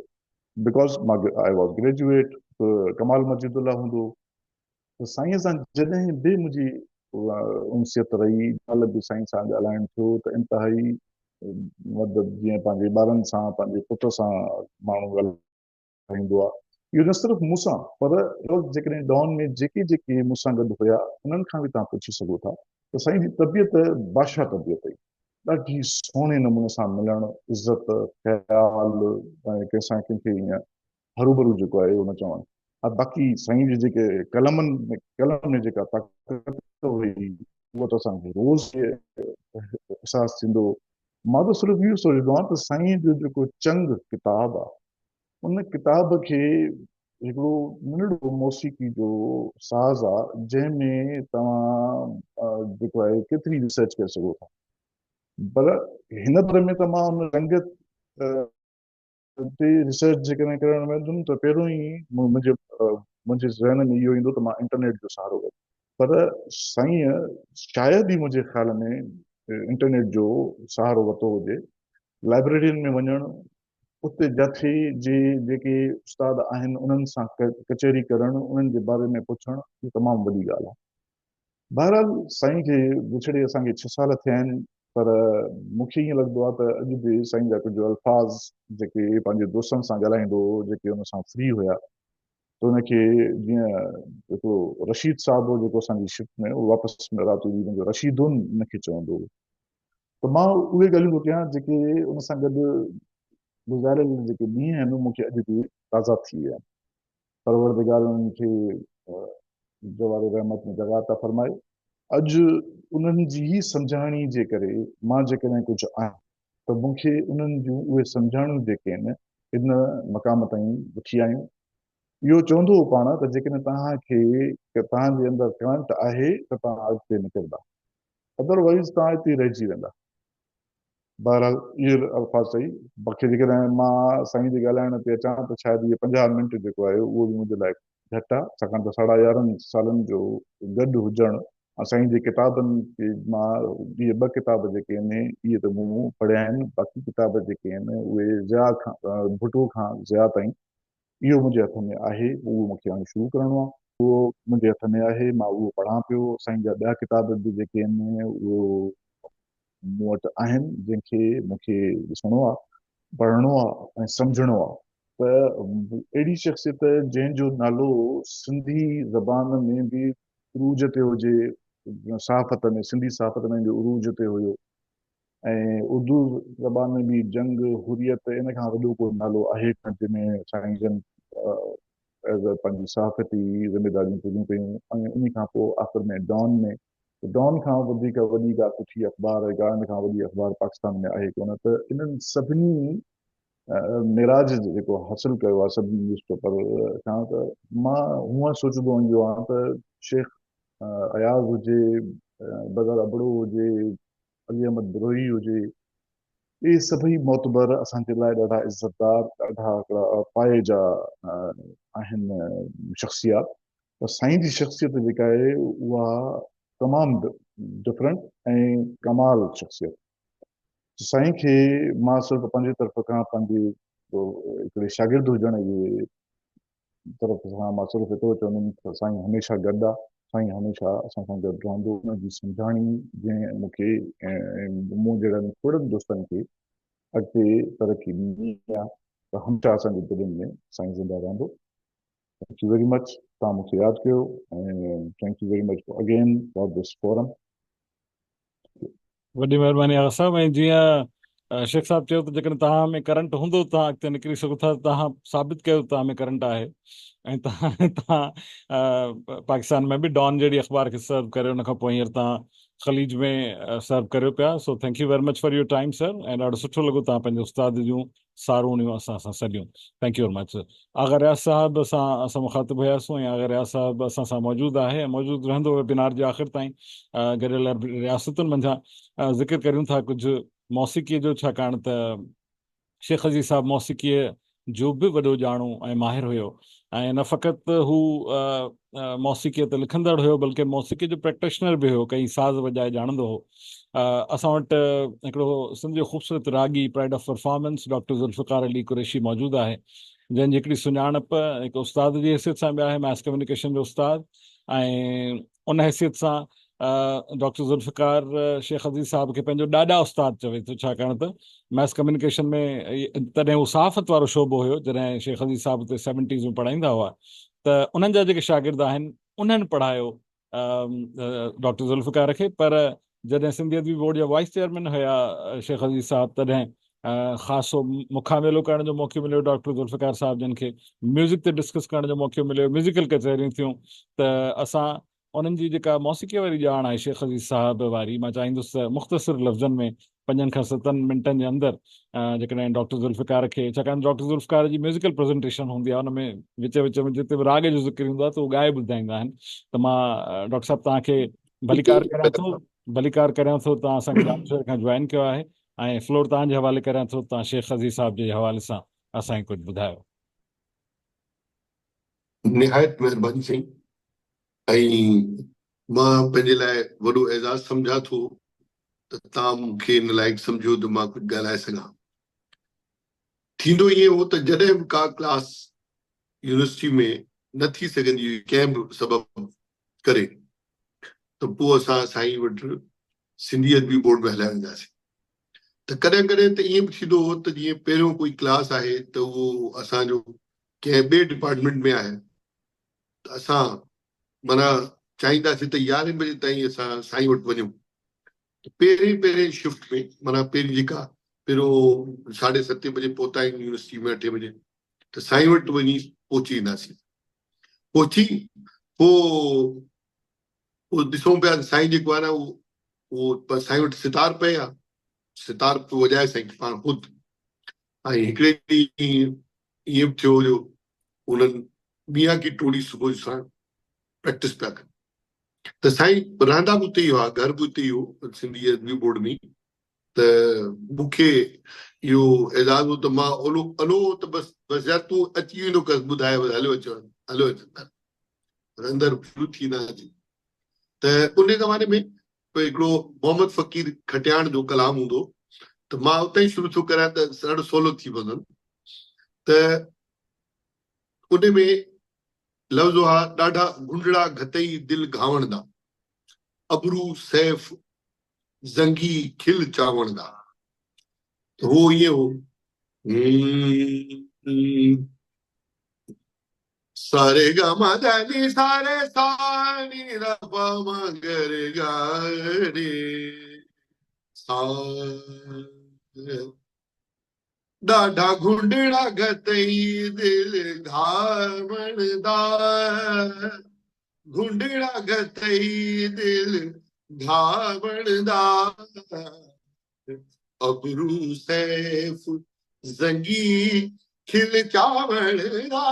because مان I was graduate. ته ڪمال مجيد الله هوندو ته سائينء سان جڏهن به منهنجي انسيت رهي، ڳالهه به سائين سان ڳالهائڻ ٿيو ته انتهائي مطلب جيئن پنهنجي ٻارن سان، پنهنجي پٽ سان ماڻهو ڳالهائيندو آهي. اهو نه صرف مون سان پر جيڪڏهن ڊان ۾ جيڪي جيڪي مون سان گڏ هيا انهن کان به توهان پڇي سگهو ٿا ته سائين جي طبيعت بادشاهه طبيعت هئي. ڏاڍي سهڻي نموني سان ملڻ، عزت، خيال ۽ ڪنهن سان ڪنهن کي ائين هروڀرو جيڪو آهي اهو نه چوڻ. ها باقي سائين جي جيڪي قلمن ۾ قلم ۾ جيڪا طاقت هئي اها ته اسان کي روز احساس ٿيندو هو. مان ته صرف اهو سوچندو آهيان ته سائين جو جيڪو چنگ ڪتاب آهي ان ڪتاب کي هڪڙو ننڍڙو موسيقي جو ساز آهي جنهن ۾ توهان جيڪو آهي ڪيتري ريسرچ ڪري سگهو ٿا پر هن دور ۾ ته مان ان رنگ تي ريسرچ جيڪڏهن ڪرڻ ويندم ته پهريون ئي منهنجي منهنجي ذهن ۾ اهو ايندو ته مان انٽرنيٽ جو سهارو وٺان پر سائين شايد ئي منهنجي خيال ۾ انٽرنيٽ جو سهارو ورتو هجي. لائبريرين ۾ وڃڻ، اتي جاٿي جي جيڪي استاد آهن انهن سان ڪچهري ڪرڻ، انهن جي باري ۾ پڇڻ اهو تمام وڏي ڳالهه آهي. بهرحال سائين کي وڇڙي اسان کي 6 سال ٿيا آهن پر مون کي ائين لڳندو آهي ته اڄ به سائين جا ڪجهه الفاظ جيڪي پنهنجي دوستن سان ڳالهائيندو هو، جيڪي ان سان فري هيا ته ان کي جيئن هڪڙو رشيد صاحب هو جيڪو اسان جي شفٽ ۾ هو واپس رات جو منهنجو رشيدون ان کي چوندو هو ته مان اهي ڳالهيون ٿو ڪيان جيڪي ان سان گڏ گذاريل جيڪي ڏينهن آهن مون کي اڄ به تازا ٿي ويا آهن. پروردگار انهن کي جوار رحمت ۾ جڳهه عطا فرمائي. اڄ انهن جي ئي سمجهاڻي جي ڪري مان جيڪڏهن ڪجهه آهيان ته مون کي انهن جون اهي سمجهاڻيون جيڪي آهن ان مقام تائين وٺي آيون. اهو چوندو هو پاڻ ته جيڪڏهن توهان کي توهان جي اندر ڪرنٽ آهي ته توهان اڳتي نڪرندا ادروائيز توهان اتي ئي رهجي ويندا. بهرحال اهي الفاظ چئي باقي جيڪڏهن مان سائين جي ڳالهائڻ تي اچان ته شايد اهي 50 منٽ جيڪو آهي اهو به منهنجي لاء گهٽ آهي، ڇاڪاڻ ته 11.5 سالن جو گڏ هجڻ ۽ سائين جي ڪتابن کي مان اهي ٻه ڪتاب جيڪي آهن اهي ته مون پڙهيا آهن، باقي ڪتاب جيڪي آهن اهي ضياء کان ڀٽو کان ضياء تائين اهو منهنجي هٿ ۾ آهي، اهو مون کي هاڻي شروع ڪرڻو آهي، اهو منهنجي هٿ ۾ آهي، مان اهو پڙهان پيو. سائين جا ٻيا ڪتاب به جيڪي آهن اهو مون وٽ آهن جنهن کي مون کي ڏسڻو آ، پڙهڻو آ ۽ سمجهڻو آ ته اهڙي شخصيت جنهن جو نالو سنڌي زبان ۾ به عروج تي هجي، صحافت ۾ سنڌي صحافت ۾ به عروج تي هيو ۽ اردو زبان ۾ به جنگ حريت ان کان وڏو ڪو نالو آهي ڪونه جنهن ۾ سائين جن ايز پنهنجي صحافتي ذميداريون پوريون ڪيون ۽ ان کان پوء آخر ۾ ڊان ۾ ته ڊان کان وڌيڪ وڏي ڪا سٺي اخبار ۽ ڪا ان کان وڏي اخبار پاڪستان ۾ آهي ڪونه ته انهن سڀني معراج جيڪو حاصل ڪيو آهي سڀني نيوز پيپر کان ته مان هونئن سوچندو ايندو آهيان ته شيخ اياز هجي، بدر ابڙو هجي، علي احمد بروهي هجي، اهي سڀئي معتبر اسان جي لاء ڏاڍا عزتدار ڏاڍا هڪڙا پائي جا آهن شخصيات پر سائين جي شخصيت جيڪا آهي اها تمام ڊفرنٽ ۽ ڪمال شخصيت. سائين کي مان صرف پنهنجي طرف کان پنهنجي هڪڙي شاگرد هجڻ جي طرف سان مان صرف ايترو چوندم ته سائين هميشه گڏ آ، سائين هميشه اسان سان گڏ رهندو. ان جي سمجهاڻي جنهن مون کي ۽ مون جهڙن ٿورن دوستن کي اڳتي ترقي ڏني آ ته هميشه اسان جي دلين ۾ سائين زنده رهندو. Thank you very much توهان مون کي ياد ڪيو ۽ thank you very much again for this forum. وڏي مهرباني آغا صاحب ۽ جيئن شيخ صاحب چيو ته جيڪڏهن توهان ۾ ڪرنٽ هوندو ته توهان اڳتي نڪري سگهو ٿا، توهان ثابت ڪيو ته توهان ۾ ڪرنٽ آهي ۽ توهان توهان پاڪستان ۾ به ڊان جهڙي اخبار کي سرو ڪري ان کان پوء هينئر توهان خليج ۾ سرو ڪريو پيا، so thank you very much for your time sir ۽ ڏاڍو سٺو لڳو توهان پنهنجي استاد جون ساروڻيون اسان سان سڏيون. Thank you very much Agha Riaz صاحب سان اسان مخاطب هياسون ۽ آغا رياض صاحب اسان سان موجود آهي ۽ موجود رهندو ويبينار جي آخر تائين. گڏيل عرب رياستن منجهان ذڪر ڪريون ٿا ڪجهه موسيقيء جو، ڇاڪاڻ ته شيخ عزيز صاحب موسيقيء جو به وڏو ڄاڻو ۽ ماهر هيو ۽ نه فقط هو موسيقيء تي لکندڙ هيو بلڪه موسيقيء جو پريڪٽيشنر به هيو، ڪئي ساز وڄائي ڄاڻندو هو. اسان وٽ هڪڙو سنڌ جو خوبصورت راڳي pride of performance doctor Zulfiqar Ali Qureshi موجود آهي، جنهن جي هڪڙي سڃاڻپ هڪ استاد جي حيثيت سان به آهي، ماس ڪميونيڪيشن جو استاد ۽ ان حيثيت سان ڊاڪٽر ذوالفقار شيخ عزيز صاحب کي پنهنجو ڏاڏا استاد چوي ٿو، ڇاڪاڻ ته ماس ڪميونيڪيشن ۾ تڏهن هو صحافت وارو شعبو هيو جڏهن شيخ عزيز صاحب اتي سيونٽيز ۾ پڙهائيندا هئا ته انهن جا جيڪي شاگرد آهن انهن پڙهايو ڊاڪٽر ذوالفقار کي، پر جڏهن سنڌي ادبي بورڊ جا وائيس چيئرمين هيا شيخ عزيز صاحب تڏهن خاصو مکاميلو ڪرڻ جو موقعو مليو ڊاڪٽر ذوالفقار صاحب جن کي، ميوزڪ تي ڊسڪس ڪرڻ جو موقعو مليو، ميوزيڪل ڪچهريون ٿيون ته اسان انهن جي جيڪا موسيقي واري ڄاڻ آهي شيخ عزيز صاحب واري، مان چاهيندس ته مختصر لفظن ۾ پنجن کان ستن منٽن جي اندر جيڪڏهن ڊاڪٽر ذوالفقار کي، ڇاڪاڻ ته ڊاڪٽر ذوالفقار جي ميوزيڪل پريزنٽيشن هوندي آهي ان ۾ وچ وچ ۾ جتي به راڳ جو ذڪر ايندو آهي ته هو ڳائي ٻڌائيندا آهن، ته مان ڊاڪٽر صاحب توهان کي ڀليڪار ڪريان ٿو، ڀليڪار ڪريان ٿو توهان اسان کي ڄامشوري کان جوائن ڪيو آهي ۽ فلور توهان جي حوالي ڪريان ٿو، توهان شيخ عزيز صاحب جي حوالي سان اسان کي ڪجهه ٻڌايو. نهايت مهرباني سائين ۽ مان پنهنجي لاء وڏو اعزاز سمجهان ٿو ته توهان مون کي ان لائق سمجهيو ته مان ڪجهه ڳالهائي سگهان. ٿيندو ائين هو ته جڏهن به ڪا ڪلاس يونيورسٽي ۾ نه ٿي سگهندي هئي ڪنهن به سبب ڪري ته پوء اسان سائين وٽ سنڌي ادبي بورڊ ۾ هليا وينداسين ته ڪڏهن ڪڏهن ته ائين به ٿيندو هو ته جيئن پهريون ڪوئي ڪلاس آهي ته اهو اسان جو ڪنهن ٻئي ڊپارٽمينٽ ۾ آهي ته اسان معنيٰ چاهينداسين ته يارهين بجي تائين اسان سائين وٽ وڃون ته پهرين پهرين شفٽ ۾ معنيٰ پهرين جيڪا پهريون ساڍي ستين بجي پهتا آهيون يونيورسٽي ۾ اٺين بجي ته سائين وٽ وڃي پهچي وينداسين. پهچي پوء پوء ڏسون پيا ته سائين جيڪو آهي نه اهو سائين وٽ ستار پئي آ، ستار پيو وڄائي سائين پاڻ خود. ۽ هڪڙي ڏينهن ائين به ٿيو جو انهن ميان ڪي ٽوڙي صبح جو ساڻ پريڪٽس پيا ڪن ته سائين رهندا به اتي ئي هئا، گهر به اتي ئي هو سنڌي ادبي بورڊ ۾ ته مون کي اهو اعزاز هو ته مان اولو الو ته بس بس يار تون اچي ويندو ڪس ٻڌائي بس هليو اچ هليو اچ اندر پر اندر شروع ٿي نه اچي ته ان زماني ۾ هڪڙو محمد فقير کٽياڻ جو ڪلام هوندو ته مان اتان ئي شروع ٿو ڪريان ته ڏاڍو سولو ٿي پوندو ته ان ۾ لفظ هئا ڏاڍا گهنڊڙا گهتئي دل گهاوڻ دا ابرو سيف زنگي کل چاوڻ دا ته هو ائين هو. ساري گا ما ڌا ني سا ري سا ني را پا ما گ ري گا ري سا. ڏاڍا گهنڊڙا گهتئي دل گهاوڻ دا، گهنڊڙا گهتئي دل گهاوڻ دا، ابرو سيف زنگي کل چاوڻ دا،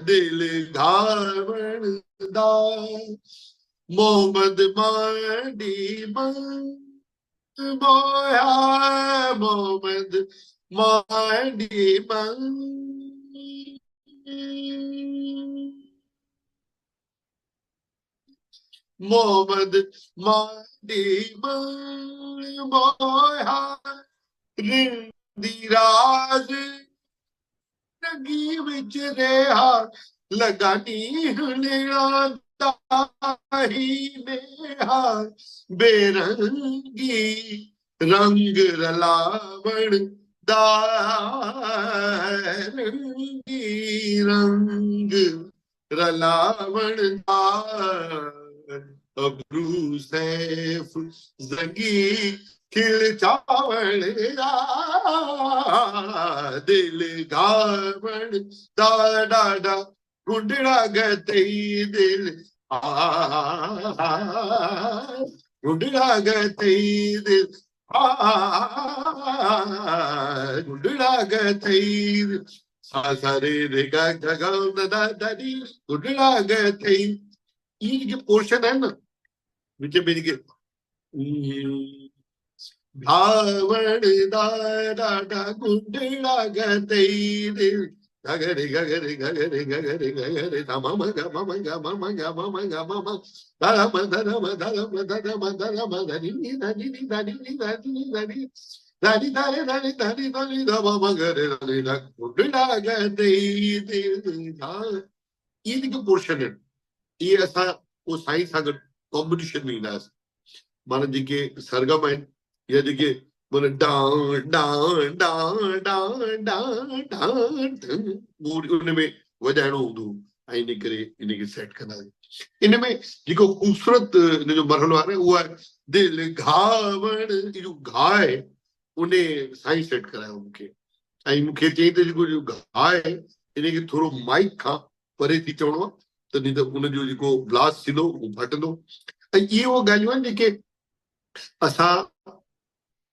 دل گهاوڻ دا، محمد مانڊي من مويا، محمد مانڊي من محمد ماڏي مڻ موها رندي راز رنگي وچ رها لڳا ڏينهن آندا هي نيها بيرنگي رنگ رلاوڻ دا رنگي رنگ رلاوڻ دا ابرو سيف زنگي کل چاوڻ دا دل گاوڻ دا ڏاڍا گڊڙا گتئي دل گڊڙا گتئي دل گڊڙا گتئي سا سا ري ري گا گا گا دا دا the گڊڙا گتئي. اهي جيڪي پورشن آهن نه وچ ۾ جيڪي گاوڻ دا ڏاڍا گڊڙا گتئي دل گگري گگري گگري گگري گگري ڌ م م گ م م گ م م گ م م گ م م ڌ م ڌ م ڌ م ڌ م ڌ م ڌ ني ني ڌ ني ني ڌ ني ني ڌ ني ني ڌ ني ڌ ني ڌ ري ڌ ني ڌ ني ڌ ني ڌ م م گ ري ڌ ني ڌ گڊڙا گتئي دل ڌ. اهي جيڪي پورشن آهن اهي اسان پوء سائين سان گڏ ڪامپٽيشن ۾ ايندا هئاسين. معنيٰ جيڪي سرگم آهن يا جيڪي معنيٰ ڊان ڊان ڊان ڊان ڊان ڊان ڍن ان ۾ وڄائڻو هوندو هو ۽ ان ڪري ان کي سيٽ ڪندا هئاسين. ان ۾ جيڪو خوبصورت ان جو مرحلو آهي نه اهو آهي دل گهاوڻ اهو گهاء آهي ان سائين سيٽ ڪرايو مون کي ۽ مون کي چيائين ته جيڪو گهاء آهي ان کي ٿورو مائيڪ کان پري ٿي چوڻو آهي ته نه ته ان جو جيڪو بلاسٽ ٿيندو اهو ڦٽندو. ۽ اهي اهي ڳالهيون آهن جيڪي اسان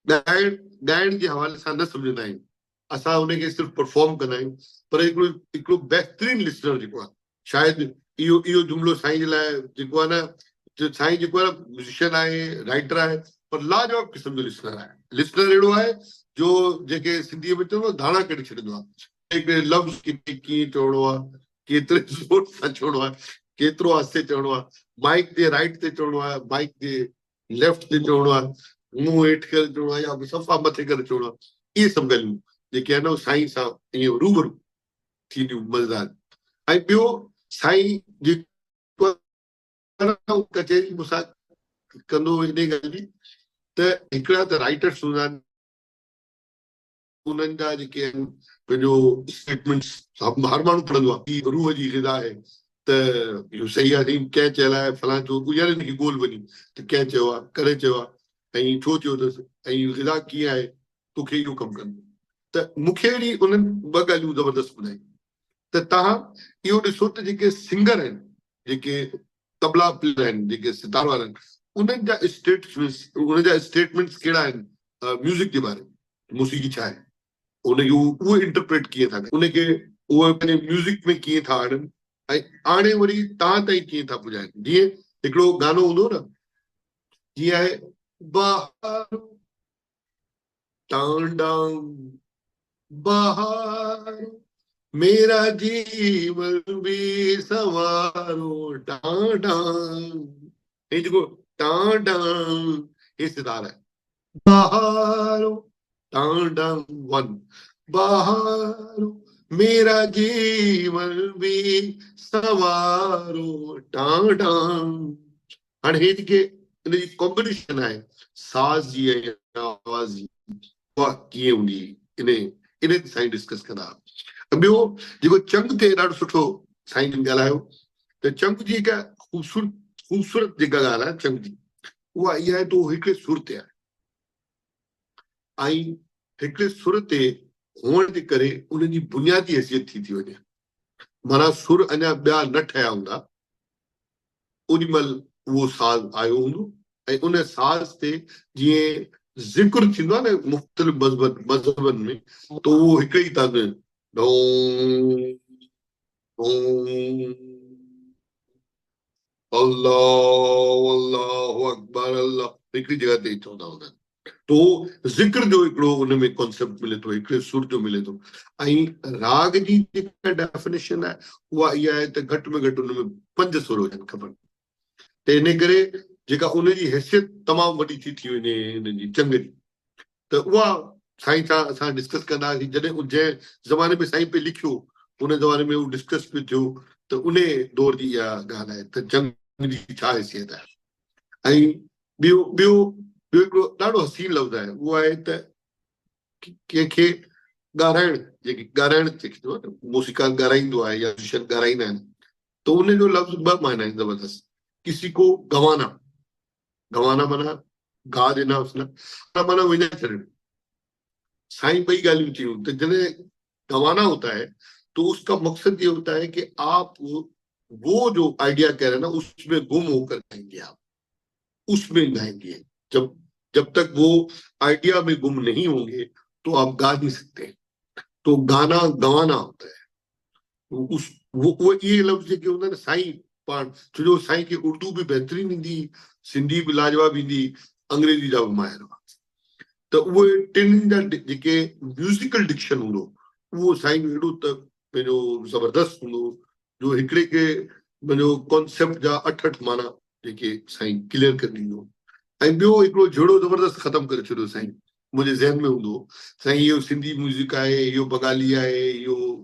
ڳائڻ ڳائڻ جي حوالي سان نه سمجهندا آهيون، اسان ان کي صرف پرفارم ڪندا آهيون، پر هڪڙو هڪڙو بهترين لسنر جيڪو آهي شايد اهو اهو جملو سائين جي لاء جيڪو آهي نه سائين جيڪو آهي نه ميوزيشن آهي رائٽر آهي پر لاجواب قسم جو لسنر آهي. لسنر اهڙو آهي جو جيڪي سنڌيء ۾ چوندو ڌاڻا ڪڍي ڇڏيندو آهي، هڪڙي لفظ ڪٿي ڪيئن چوڻو آهي، ڪيتري زور سان چوڻو آهي، ڪيترو آهستي چوڻو آهي، مائيڪ جي رائيٽ تي چوڻو آهي، مائيڪ جي ليفٽ تي چوڻو آهي، منهن هيٺ ڪري چوڻو آهي يا صفا مٿي ڪري چوڻو آهي. اهي سڀ ڳالهيون جيڪي آهن اهي سائين سان ائين روبرو ٿينديون مزيدار. ۽ ٻيو سائين جيڪو ڪچهري مون سان ڪندو هو انهي ڳالهه جي ته هڪڙا ته رائيٽرس هوندا آهن، انهن جا جيڪي آهن پنهنجو اسٽيٽمينٽس هر ماڻهو پڙهندو آهي هي روح جي غذا آهي ته اهو صحيح آهي سائين ڪنهن چيل آهي فلان چيو يعني ان کي ڳول وڃي ته ڪنهن چيو آهي ڪڏهن چيو آهي ۽ ڇو چيو اٿس ۽ غذا ڪيئن آهي توکي اهو ڪم ڪرڻو ته مون کي اهڙي انهن ٻه ڳالهيون زبردست ٻڌايون ته توهان اهو ڏسو ته جيڪي سنگر آهن جيڪي طبلا پليئر آهن جيڪي ستار وارا آهن انهن جا اسٽيٽمينٽس انهن جا اسٽيٽمينٽس ڪهڙا آهن ميوزڪ جي باري ۾ موسيقي ڇا آهي ان کي اهي انٽرپريٽ ڪيئن ٿا ڪن ان کي اهي پنهنجي ميوزڪ ۾ ڪيئن ٿا آڻن ۽ آڻي وري تان تائين ڪيئن ٿا پڄائن جيئن هڪڙو گانو هوندو نه جيئن آهي بهارو ٽانڊا بهار ميرا جيون ڀي سنوارو ٽانڊا هي جيڪو ٽانڊا هي ستار آهي بهارو ٽانڊا ون بهارو ميرا جيون ڀي سنوارو ٽانڊا هاڻي هي جيڪي ان جي ڪمبينيشن آهي ساز جي ۽ آواز جي اها ڪيئن هوندي ان ان تي سائين ڊسڪس ڪندا. ٻيو جيڪو چنگ تي ڏاڍو سٺو سائين جن ڳالهايو ته چنگ جي هڪ خوبصورت خوبصورت جيڪا ڳالهه آهي چنگ جي اها اها آهي ته اهو هڪڙي سر تي آهي ۽ هڪڙي سر تي هئڻ جي ڪري ان جي بنيادي حيثيت ٿي ٿي وڃي معنيٰ سر اڃا ٻيا نه ٺهيا هوندا اوڏي مهل اهو ساز آيو هوندو ۽ ان ساز تي جيئن ذڪر ٿيندو آهي نه مختلف مذهبن مذهبن ۾ ته اهو هڪ ئي تان ڍونگ ڍونگ الله الله اڪبر الله هڪڙي جڳهه تي ئي چوندا هوندا آهن. تو ذڪر جو هڪڙو ان ۾ ڪانسيپٽ ملي ٿو، هڪڙي سر جو ملي ٿو ۽ راڳ جي جيڪا ڊيفينيشن آهي اها اها آهي ته گهٽ ۾ گهٽ ان ۾ پنج سر هجن کپن. ته ان ڪري جيڪا ان جي حيثيت تمام وڏي ٿي ٿي وڃي ان جي چنگ جي ته اها سائين سان اسان ڊسڪس ڪندا هئاسين جڏهن جنهن زماني ۾ سائين پئي لکيو ان زماني ۾ اهو ڊسڪس پئي ٿيو ته ان دور جي اها ڳالهه آهي ته چنگ جي ڇا حيثيت آهي ۽ ٻيو ٻيو ٻيو هڪڙو ڏاڍو حسين لفظ آهي اهو آهي ته ڪنهن کي ڳارائڻ جيڪي ڳارائڻ جيڪي چئبو آهي نه موسيقار ڳارائيندو آهي يا ميوزيشن ڳارائيندا آهن ته ان جو لفظ ٻه معنيٰ آهن زبردست ڪسي کو گوانا گوانا معنيٰ گا دینا اس نے معنيٰ وڃائي ڇڏڻ سائين ٻئي ڳالهيون ٿيون ته جڏهن گوانا ہوتا ہے تو اس کا مقصد یہ ہوتا ہے کہ آپ وہ جو آئیڈیا کہہ رہے ہیں نا اس میں گم ہو کر گائیں گے آپ اس میں گائیں گے جب جب تک وہ آئیڈیا میں گم نہیں ہوں گے تو آپ گا نہیں سکتے تو گانا گوانا ہوتا ہے اس وہ یہ لفظ جيڪي هوندا آهن سائين پاڻ ڇو جو سائين کي اردو به بهترين ايندي سنڌي به لاجواب ايندي انگريزي جا به ماهر هئا ته اهي ٽنهن جا جيڪي ميوزيڪل ڊڪشن هوندو اهو سائين جو اهڙو ته پنهنجو زبردست هوندو جو هڪڙي کي پنهنجو ڪانسيپٽ جا اٺ اٺ معنيٰ جيڪي سائين ڪليئر ڪري ڏيندو ۽ ٻيو هڪڙو جهيڙو زبردست ختم ڪري ڇڏيو سائين منهنجي ذهن ۾ هوندو هو سائين اهو سنڌي ميوزڪ آهي اهو بنگالي آهي اهو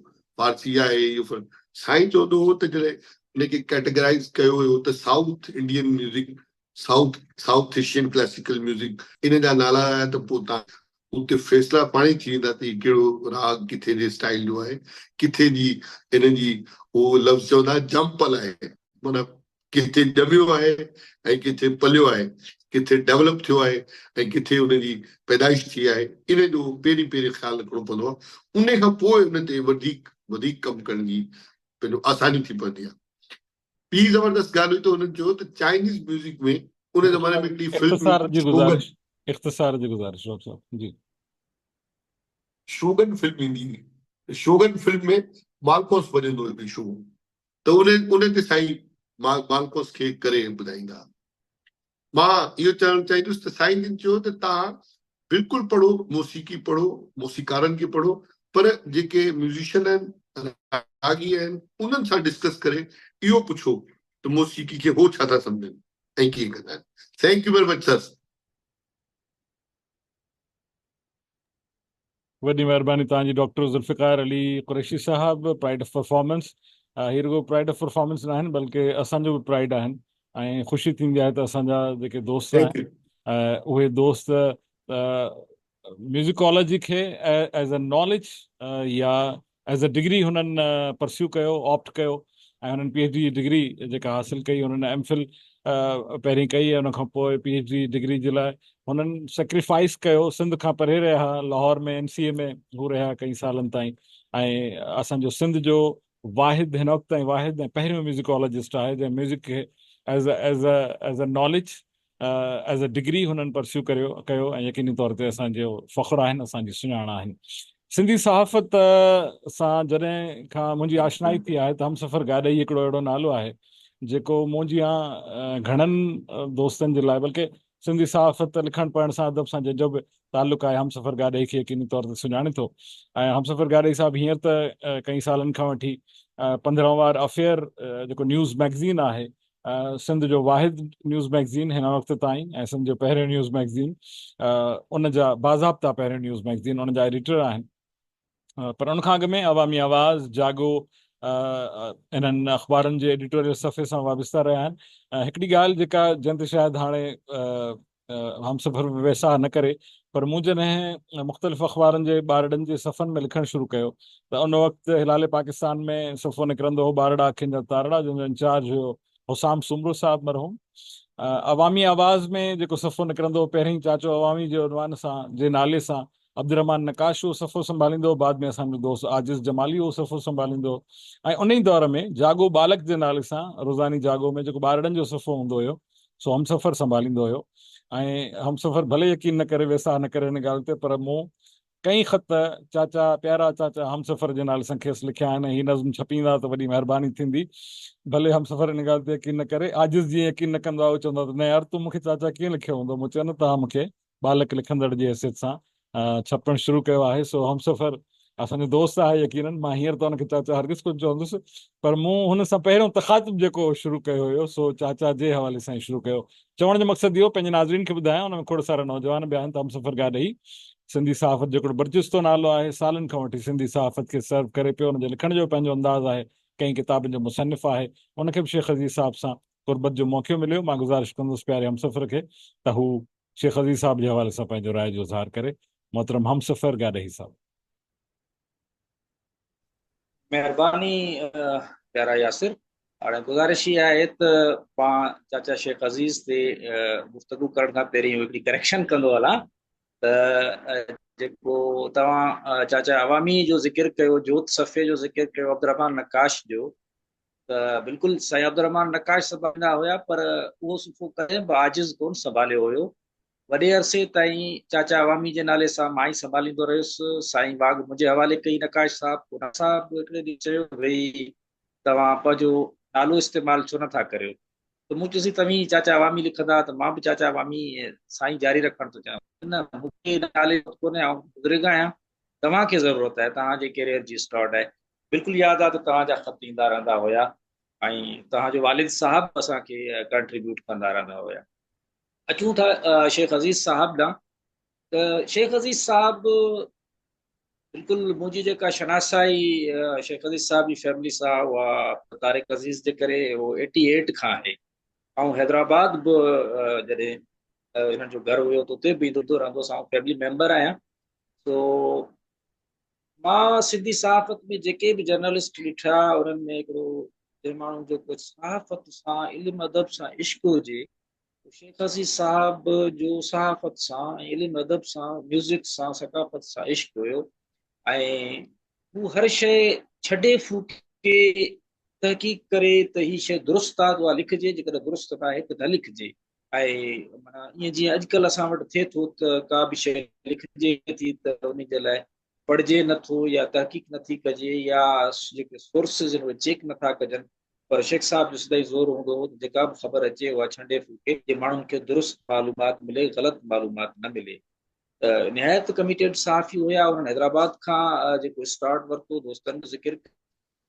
فارسي آهي اهو سائين چوندو هو ته جڏهن ان کي ڪيٽيگرائز ڪيو ويو ته south Indian music south south Asian classical music ان جا نالا آيا ته پوء تان اتي فيصلا پاڻ ئي ٿي ويندا ته هي ڪهڙو راڳ ڪٿي جي اسٽائل جو آهي ڪٿي جي ان جي هو لفظ چوندا جمپل آهي معنيٰ ڪٿي ڄميو آهي ۽ ڪٿي پليو آهي، ڪٿي ڊولپ ٿيو آهي ۽ ڪٿي ان جي پيدائش ٿي آهي، ان جو پهرين پهرين خيال رکڻو پوندو آهي، ان کان پوء ان تي وڌيڪ وڌيڪ ڪم ڪرڻ جي پنهنجو آساني ٿي پوندي آهي. ٻي زبردست ڳالهه هئي ته هنن چيو ته چائنيز ميوزڪ ۾ ان زماني ۾ هڪڙي فلم اختصار جي شوگن گذارش اختصار جي گذارش ڊاڪٽر صاحب جي. شوگن فلم ايندي هئي ته شوگن فلم ۾ مالڪوس وڄندو هو هڪڙي شو ته ان ان تي سائين مالڪوس کي ڪري ٻڌائيندا. مان اهو چوڻ چاهيندس ته سائين جن چيو ته توهان بلڪل پڙهو، موسيقي پڙهو، موسيقارن کي پڙهو، پر جيڪي ميوزيشن آهن، راڳي آهن، انهن سان ڊسڪس ڪري اهو پڇو ته موسيقي کي هو ڇا ٿا سمجهن ۽ ڪيئن ڪندا آهن. Thank you very much sir. وڏي مهرباني توهان جي ڊاڪٽر ذوالفقار علي قريشي صاحب پرائيڊ آف پرفارمنس هي رڳو پرائيڊ آف پرفارمنس ناهن بلڪه اسان جو به پرائيڊ آهن ۽ خوشي ٿيندي آهي ته اسان جا جيڪي دوست آهن اهي دوست ميوزيڪالاجي کي ايز اي ناليج يا ايز اي ڊگري هنن پرسيو ڪيو آپٽ ڪيو ۽ هنن پي ايڇ ڊي جي ڊگري جيڪا حاصل ڪئي هنن ايم فل پهرين ڪئي ۽ ان کان پوء پي ايڇ ڊي ڊگري جي لاء هنن سيڪريفائس ڪيو سنڌ کان پري رهيا لاهور ۾ اين سي اي ۾ هو رهيا ڪئي سالن تائين ۽ اسان جو سنڌ جو واحد هن وقت تائين واحد ۽ پهريون ميوزيڪالاجسٽ آهي جنهن ميوزڪ کي as as as a knowledge as a degree هنن پرسيو ڪريو ڪيو ۽ يقيني طور تي اسان جو فخر آهن اسان جي سڃاڻ آهن. سنڌي صحافت سان جڏهن کان منهنجي آشنائي ٿي آهي ته همسفر گاڏهي هڪڙو اهڙو نالو آهي جيڪو مون جيان گهڻن دوستن جي لاء بلڪه سنڌي صحافت لکڻ پڙهڻ سان ادب سان جنهن جو به تعلق آهي همسفر گاڏهي کي يقيني طور تي سڃاڻي ٿو ۽ همسفر گاڏهي صاحب هينئر ته ڪئين سالن کان وٺي 15 وار افيئر جيڪو نيوز مئگزين آهي سنڌ جو واحد نيوز مئگزين هن وقت تائين ۽ سنڌ جو پهريون نيوز مئگزين ان جا باضابطا پهريون نيوز مئگزين ان جا ايڊيٽر آهن پر ان کان اڳ ۾ عوامي آواز جاڳو انهن اخبارن جي ايڊيٽوريل صفحي سان وابسته رهيا آهن هڪڙي ڳالهه جيڪا جنهن تي شايد هاڻي همسفر به ويساهه نه ڪري پر مون جڏهن مختلف اخبارن جي ٻارڙن جي صفحن ۾ لکڻ شروع ڪيو ته ان وقت هلال پاڪستان ۾ صفحو نڪرندو هو ٻارڙا اکين جا تارڙا جنهن جو انچارج هيو حسام سومرو صاحب مرحوم عوامي آواز ۾ جيڪو صفحو نڪرندو هو پهرين چاچو عوامي جي عنوان سان جي نالي سان عبدالرحمان نقاش اهو صفحو سنڀاليندو هو بعد ۾ اسان جو دوست عاجز جمالي اهو صفحو سنڀاليندو هو ۽ ان ئي دور ۾ جاڳو ٻالڪ جي نالي سان روزاني جاڳو ۾ جيڪو ٻارڙن جو صفحو هوندو هيو سو همسفر سنڀاليندو هيو ۽ همسفر ڀلي يقين نه ڪري ويساهه نه ڪري هن ڳالهه تي پر مون ڪئين خط چاچا پيارا چاچا همسفر جي نالي سان کيس لکيا آهن ۽ هي نظم ڇپيندا ته وڏي مهرباني ٿيندي ڀلي همسفر ان ڳالهه تي يقين نه ڪري عاجز جيئن يقين نه ڪندو آهي هو چوندو آهي ته نه يار تون مون کي چاچا ڪيئن لکيو هوندو مون چيو نه توهان مون کي ٻالڪ لکندڙ جي حيثيت سان ڇپڻ شروع ڪيو آهي سو همسفر اسان جو دوست آهي يقينن مان هينئر ته ان کي چاچا هرگز ڪونه چوندس پر مون هن سان پهريون تخاطب جيڪو شروع ڪيو هيو سو چاچا جي حوالي سان ئي شروع ڪيو. چوڻ جو مقصد اهو پنهنجي ناظرين کي ٻڌايان ان ۾ کوڙ سارا نوجوان به آهن ته همسفر گاڏهي سنڌي صحافت جو هڪڙو برجستو نالو آهي سالن کان وٺي سنڌي صحافت کي سرو ڪري پيو ان جي لکڻ جو پنهنجو انداز آهي ڪئين ڪتابن جو مصنف آهي ان کي به شيخ عزيز صاحب سان قربت جو موقعو مليو مان گذارش ڪندس پياري همسفر کي ته هو شيخ عزيز صاحب جي حوالي سان پنهنجو راء جو اظهار ڪري. محترم همسفر گاڏهي صاحب. مهرباني پيارا ياسر. هاڻي گذارش هي آهي ته پان چاچا شيخ عزيز تي گفتگو ڪرڻ کان پهرين هڪڙي ڪريڪشن ڪندو هلان ته جيڪو توهان چاچا عوامي جو ذڪر ڪيو، جوت صفحي جو ذڪر ڪيو، عبدالرحمان نقاش جو، ته بلڪل سائين عبدالرحمان نقاش سنڀاليندا هيا پر اهو صفحو ڪڏهن به عاجز ڪونه سنڀاليو هيو. وڏي عرصي تائين چاچا عوامي جي نالي سان مان ئي سنڀاليندو رهيس. سائين واڳ منهنجي حوالي ڪئي نقاش صاحب. پوء نقاش صاحب هڪڙي ڏينهن چيو ته ڀئي توهان پنهنجو نالو استعمال ڇو نٿا ڪريو؟ ته مون چيس توهين چاچا عوامي لکندا ته مان به چاچا عوامي سائين جاري رکڻ ٿو چاهيان. نه مون کي نالي جي ضرورت ڪونهي آئون بزرگ آهيان توهان کي ضرورت آهي توهان جي ڪيريئر جي اسٽارٽ آهي. بلڪل ياد آ ته توهان جا خط ايندا رهندا هيا ۽ توهان جو والد صاحب به اسان کي ڪنٽريبيوٽ ڪندا رهندا هيا. اچون ٿا شيخ عزيز صاحب ڏانهن ته شيخ عزيز صاحب بلڪل منهنجي جيڪا شناسائي شيخ عزيز صاحب جي فيملي سان اها طارق عزيز جي ڪري اهو ايٽي ايٽ کان آهي. آئون حيدرآباد به جڏهن انهن جو گهر هيو ته اتي به ايندو رهندو هوس، آئون فيملي ميمبر آهيان. سو مان سنڌي صحافت ۾ جيڪي به جرنلسٽ ڏٺا انهن ۾ هڪڙو جنهن ماڻهو جو ڪو صحافت سان علم ادب سان عشق هجي شيخ عزيز صاحب جو صحافت سان ۽ علم ادب سان ميوزڪ سان ثقافت سان عشق هيو ۽ هو هر شيء ڇڏي ڦوڪي تحقيق ڪري ته هي شيء درست آ ته اها لکجي جيڪڏهن درست ناهي ته نه لکجي ۽ معنيٰ ائين جيئن اڄڪلهه اسان وٽ ٿئي ٿو ته ڪا به شيء لکجي ٿي ته ان جي لاء پڙهجي نٿو يا تحقيق نٿي ڪجي يا جيڪي سورسز آهن اهي چيڪ نٿا ڪجن پر شيخ صاحب جو سدائين زور هوندو هو ته جيڪا به خبر اچي اها ڇنڊي ڦوڪي جي ماڻهن کي درست معلومات ملي غلط معلومات نه ملي ته نهايت ڪميٽيڊ صحافي هيا انهن حيدرآباد کان جيڪو اسٽارٽ ورتو دوستن جو ذڪر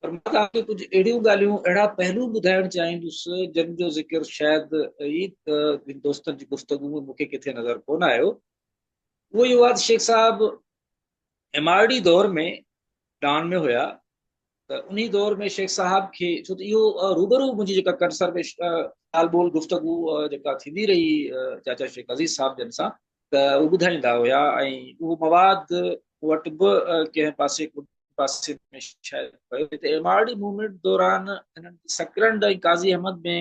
پر مان توهان کي ڪجهه اهڙيون ڳالهيون اهڙا پهلو ٻڌائڻ چاهيندس جن جو ذڪر شايد ئي دوستن جي گفتگو ۾ مون کي ڪٿي نظر ڪونه آيو. اهو اهو آهي ته شيخ صاحب ايم آر ڊي دور ۾ ڊان ۾ هيا ته انهي دور ۾ شيخ صاحب کي ڇو ته اهو روبرو منهنجي جيڪا ڪنسرويشن ڳالهه ٻولهه گفتگو جيڪا ٿيندي رهي چاچا شيخ عزيز صاحب جن سان ته اهو ٻڌائيندا هيا ۽ اهو مواد وٽ به ڪنهن پاسي پاسي ۾ شايد پيو ته ايم آر ڊي موومينٽ دوران هنن سڪرنڊ ۽ قاضي احمد ۾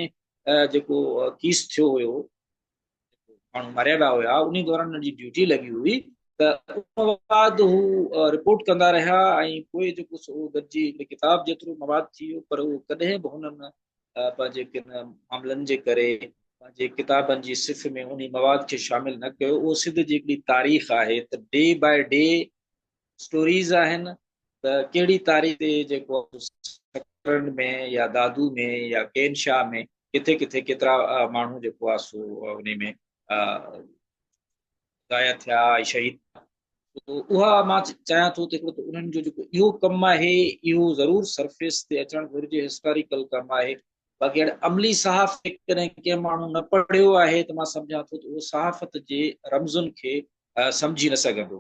جيڪو ڪيس ٿيو هيو ماڻهو ماريا ويا هيا انهي دوران هنن جي ڊيوٽي لڳي هئي ته ان مواد هو رپورٽ ڪندا رهيا ۽ پوء جيڪو سو گڏجي هڪڙي ڪتاب جيترو مواد ٿي ويو پر اهو ڪڏهن به هنن پنهنجي ڪن معاملن جي ڪري پنهنجي ڪتابن جي صف ۾ انهي مواد کي شامل نه ڪيو اهو سنڌ جي هڪڙي تاريخ آهي ته ڊي باء ڊي اسٽوريز آهن ته ڪهڙي تاريخ تي جيڪو سڪرنڊ ۾ يا دادو ۾ يا ڪين شاهه ۾ ڪٿي ڪٿي ڪيترا ماڻهو جيڪو آهي سو انهي ۾ ضايع ٿيا ۽ شهيد ٿيا. اها مان چاهيان ٿو ته هڪڙو ته انهن جو جيڪو اهو ڪم آهي اهو ضرور سرفيس تي اچڻ گهرجي، هسٽاريڪل ڪم آهي. باقي اهڙي عملي صحافت جيڪڏهن ڪنهن ماڻهو نه پڙهيو آهي ته مان سمجهان ٿو ته اهو صحافت جي رمزن کي سمجهي نه سگهندو.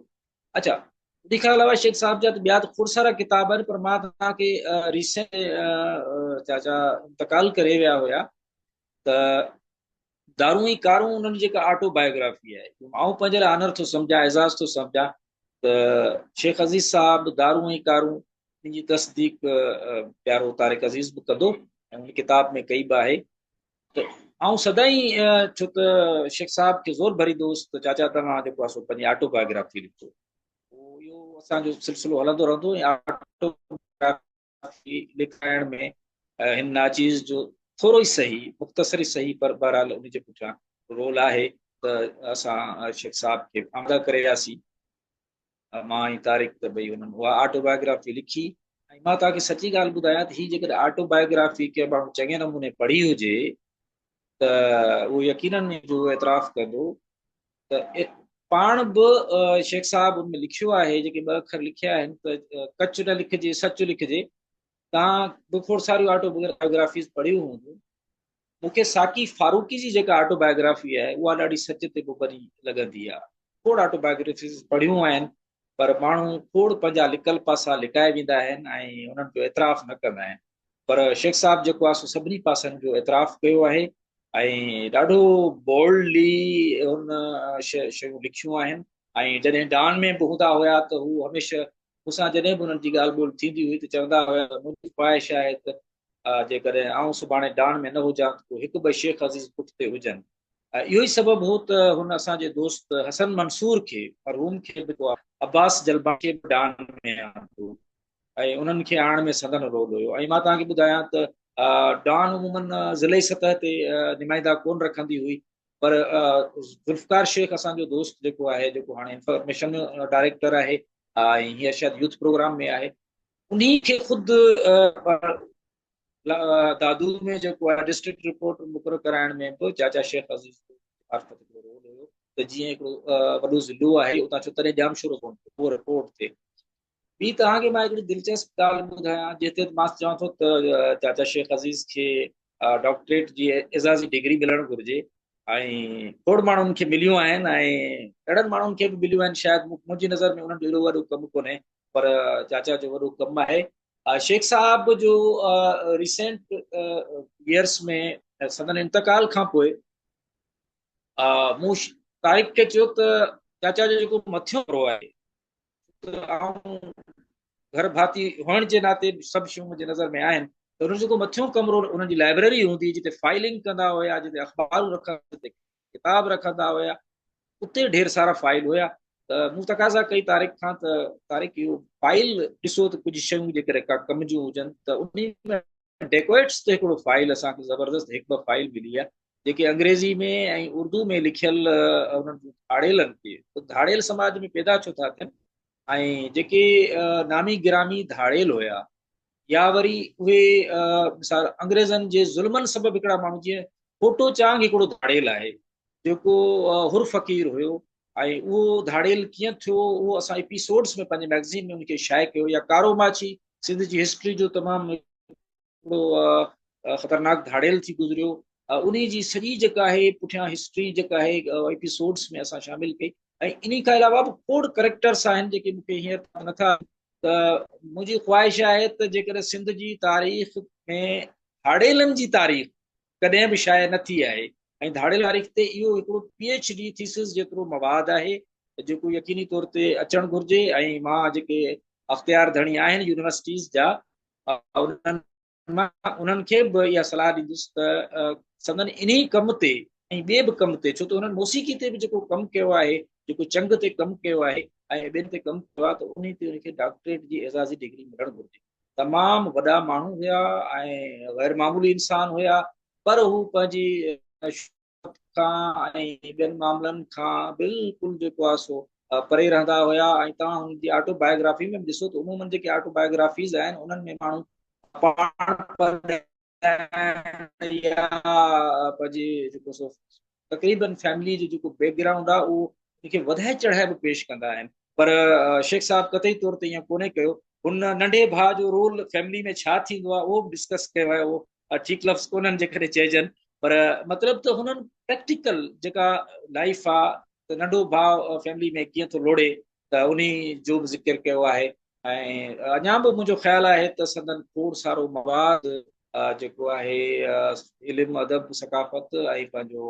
اچا ان کان علاوه شيخ صاحب جا ته ٻيا ته کوڙ سارا ڪتاب آهن پر مان توهان کي ريسينٽ چاچا انتقال ڪري ويا هيا ته دارون ۽ ڪارون انهن جي جيڪا آٽو بايوگرافي آهي آئون پنهنجي لاء آنر ٿو سمجهان اعزاز ٿو سمجهان ته شيخ عزيز صاحب دارون ۽ ڪارون ان جي تصديق پيارو طارق عزيز به ڪندو ۽ ان ڪتاب ۾ ڪئي به آهي ته آئون سدائين ڇو ته شيخ صاحب کي زور ڀريندو هوس ته چاچا توهان جيڪو آهي سو پنهنجي آٽو بايوگرافي لکو اهو اسان جو سلسلو هلندو رهندو ۽ آٽو بايوگرافي لکائڻ ۾ هن ناچيز جو ٿورو ئي صحيح مختصر ئي صحيح پر بهرحال ان جي پٺيان رول آهي ته اسان شيخ صاحب کي آماده ڪري وياسين مان ۽ طارق ته ٻئي انهن اها آٽو بايوگرافي لکي ۽ مان توهان کي سچي ڳالهه ٻڌايان ته هي جيڪڏهن آٽو بايوگرافي ڪنهن ماڻهو چڱي نموني پڙهي هجي ته اهو يقينن جو اعتراف ڪندو ته پاڻ به شيخ صاحب ان ۾ لکيو آهي جيڪي ٻه اکر لکيا آهن ته ڪچ نه لکجي سچ لکجي. توهان به کوڙ ساريون آٽو بايوگرافيز پڙهيون هونديون. مون کي ساقي فاروقي جي جيڪا آٽو بايوگرافي آهي اها ڏاڍي سچ تي مبني لڳندي آهي. کوڙ آٽو بايوگرافيز پڙهيون آهن پر ماڻهو کوڙ پنهنجا لڪل پاسا لڪائي ويندا آهن ۽ انهن جو اعتراف نه ڪندا آهن. پر شيخ صاحب جيڪو آهي سو سڀني پاسن جو اعتراف ڪيو آهي ۽ ڏاڍو بولڊلي هن شيون لکيون آهن ۽ جڏهن ڊان ۾ به هوندا هيا ته هو هميشه مون سان جڏهن به انهن جي ڳالهه ٻولهه ٿيندي هئي ته چوندا هيا ته منهنجي خواهش آهي ته جيڪڏهن آئون سڀاڻي ڊان ۾ نه هجان ته ڪو هڪ ٻه شيخ عزيز پٺتي هجن. اهو ئي سبب هو ته هن اسان جي دوست حسن منصور کي مرحوم کي به عباس جلباڻي کي به ڊان ۾ آندو ۽ انهن کي آڻڻ ۾ سندن رول هيو ۽ مان توهان کي ٻڌايان ته ڊان عموماً ضلعي سطح تي نمائندا ڪون رکندي هئي پر ذوالفقار شيخ اسان جو دوست جيڪو آهي جيڪو هاڻي انفارميشن ڊائريڪٽر آهي ۽ هينئر شايد يوٿ پروگرام ۾ آهي انهي کي خود دادو ۾ جيڪو آهي ڊسٽرڪٽ رپورٽر مقرر ڪرائڻ ۾ به چاچا شيخ عزيز معرفت هڪڙو رول هيو ته جيئن هڪڙو وڏو ضلعو آهي اتان ڇو تڏهن ڄامشورو ڪونه ٿيو اهو رپورٽ ٿئي. ٻي توهان کي مان هڪڙي دلچسپ ڳالهه ٻڌايان جنهن تي مان چوان ٿو ته چاچا شيخ عزيز کي ڊاڪٽريٽ جي اعزازي ڊگري ملڻ گهرجي ۽ کوڙ ماڻهن کي مليون آهن ۽ اهڙن ماڻهن کي به مليون آهن شايد منهنجي نظر ۾ انهن جو ايڏو وڏو ڪم ڪونهي پر چاچا جو وڏو ڪم آهي. شيخ صاحب جو ريسينٽ يئرس ۾ سندن انتقال کان پوء مون طارق کي چيو ته چاچا جو جيڪو مٿيون ڪمرو آهي ته آئون گهر ڀاتي هئڻ جي ناتي سڀ شيون منهنجي نظر ۾ آهن ته انهن جو جيڪو مٿيون ڪمرو انهن جي لائبريري هوندي جتي فائلنگ ڪندا هيا جتي اخبارون رکندا جتي ڪتاب رکندا هيا اتي ڍير سارا فائل هيا ته مون تقاضا ڪئي طارق کان ته طارق اهو فائل ڏسو ته ڪجهه شيون جيڪڏهن ڪا ڪم جون هجن ته انهي ۾ ڊيڪوئٽس تي هڪڙو فائل اسان کي زبردست هڪ ٻه فائل ملي آهي جيڪي انگريزي ۾ ۽ اردو ۾ لکيل انهن جون ڌاڙيلن تي ته ڌاڙيل سماج ۾ پيدا ڇو ٿا ٿين ۽ جيڪي نامي گرامي ڌاڙيل هيا يا وري اهي مثال انگريزن جي ظلمن سبب هڪڙا ماڻهو جيئن ڦوٽو چانگ هڪڙو ڌاڙيل آهي جيڪو حر فقير هيو ۽ اهو ڌاڙيل ڪيئن ٿيو اهو اسان ايپيسوڊس ۾ پنهنجي ميگزين ۾ ان کي شايع ڪيو يا ڪارو ماڇي سنڌ جي هسٽري جو تمام هڪڙو خطرناڪ ڌاڙيل ٿي گذريو انهي جي سڄي جيڪا آهي پٺيان هسٽري جيڪا آهي ايپيسوڊس ۾ اسان شامل ڪئي ۽ انهي کان علاوه به کوڙ ڪريڪٽرس آهن جيڪي مون کي هينئر نٿا ته منهنجي خواهش آهي ته جيڪڏهن سنڌ جي تاريخ ۾ ڌاڙيلن جي تاريخ ڪڏهن به شايع نه ٿي آهي ۽ ڌاڙيل تاريخ تي اهو هڪڙو پي ايڇ ڊي ٿيسز جيترو مواد آهي جيڪو يقيني طور تي اچڻ گهرجي ۽ مان جيڪي اختيار ڌڻي آهن يونيورسٽيز جا انهن مان انهن کي به اها صلاح ڏيندس ته سندن انهي ڪم تي ۽ ٻئي به ڪم تي ڇو ته انهن موسيقي تي به جيڪو ڪم ڪيو آهي جيڪو چنگ تي ڪم ڪيو آهي ۽ ٻين تي ڪم ڪيو آهي ته انهي تي ان کي ڊاڪٽريٽ جي اعزازي ڊگري ملڻ گهرجي. تمام وڏا ماڻهو هيا ۽ غير معمولي انسان هيا پر هو پنهنجي شهرت کان ۽ ٻين معاملن کان بلڪل جيڪو آهي سو پري رهندا هيا ۽ توهان هن جي آٽو بايوگرافي ۾ به ڏسو ته عمومن جيڪي آٽو بايوگرافيز آهن انهن ۾ ماڻهو پاڻ يا پنهنجي جيڪو سو تقريبن فيملي جو جيڪو بيڪ گرائونڊ آهي اهو ان کي وڌائي چڙهائي به پيش ڪندا آهن پر شيخ صاحب قطعي طور تي ائين ڪونهي ڪيو هن ننڍي ڀاء جو رول فيملي ۾ ڇا ٿيندو آهي اهو به ڊسڪس ڪيو آهي اهو ٺيڪ لفظ ڪونهن جيڪڏهن چئجن پر مطلب ته هنن پريڪٽيڪل جيڪا لائف آ ته ننڍو ڀاء فيملي ۾ ڪيئن ٿو لوڙي ته انهي جو به ذڪر ڪيو آهي ۽ اڃا به منهنجو خيال آهي ته سندن کوڙ سارو مواد جيڪو آهي علم ادب ثقافت ۽ پنهنجو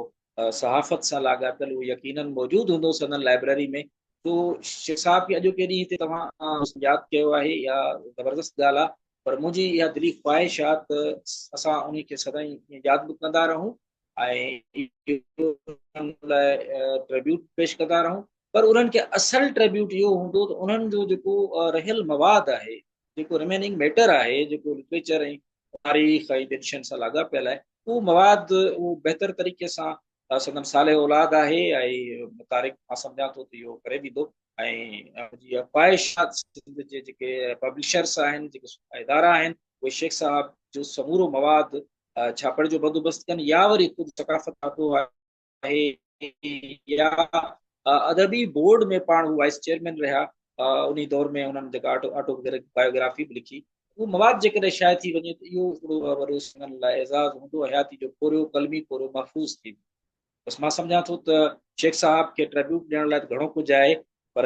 صحافت سان لاڳاپيل اهو يقينن موجود هوندو سندن لائبريري ۾ تو شيخ صاحب کي اڄوڪي ڏينهن تي توهان ياد ڪيو آهي اها زبردست ڳالهه آهي پر منهنجي اها دلي خواهش آهي ته اسان انهي کي سدائين ائين ياد به ڪندا رهون ۽ انهن لاء ٽريبيوٽ پيش ڪندا رهون پر انهن کي اصل ٽريبيوٽ اهو هوندو ته انهن جو جيڪو رهيل مواد آهي جيڪو ريميننگ ميٽر آهي جيڪو لٽريچر ۽ تاريخ ۽ ٻين شين سان لاڳاپيل آهي اهو مواد اهو بهتر طريقي سان سندن صالح اولاد آهي ۽ طارق مان سمجهان ٿو ته اهو ڪري ويندو ۽ منهنجي اها خواهش آهي سنڌ جي جيڪي پبلشرس آهن جيڪي ادارا آهن اهي شيخ صاحب جو سمورو مواد ڇاپڻ جو بندوبست ڪن يا وري خود ثقافت کاتو آهي يا ادبي بورڊ ۾ پاڻ هو وائيس چيئرمين رهيا. انهي دور ۾ انهن جيڪا آٽو بايوگرافي به لکي. اهو مواد جيڪڏهن شايع ٿي وڃي ته اهو هڪڙو وڏو سندن لاء اعزاز هوندو. حياتي جو پورهيو، قلمي پورهيو محفوظ ٿي ويندو. بس مان سمجهان ٿو ته شيخ صاحب کي ٽربيوٽ ڏيڻ لاء ته گهڻو ڪجهه آهي پر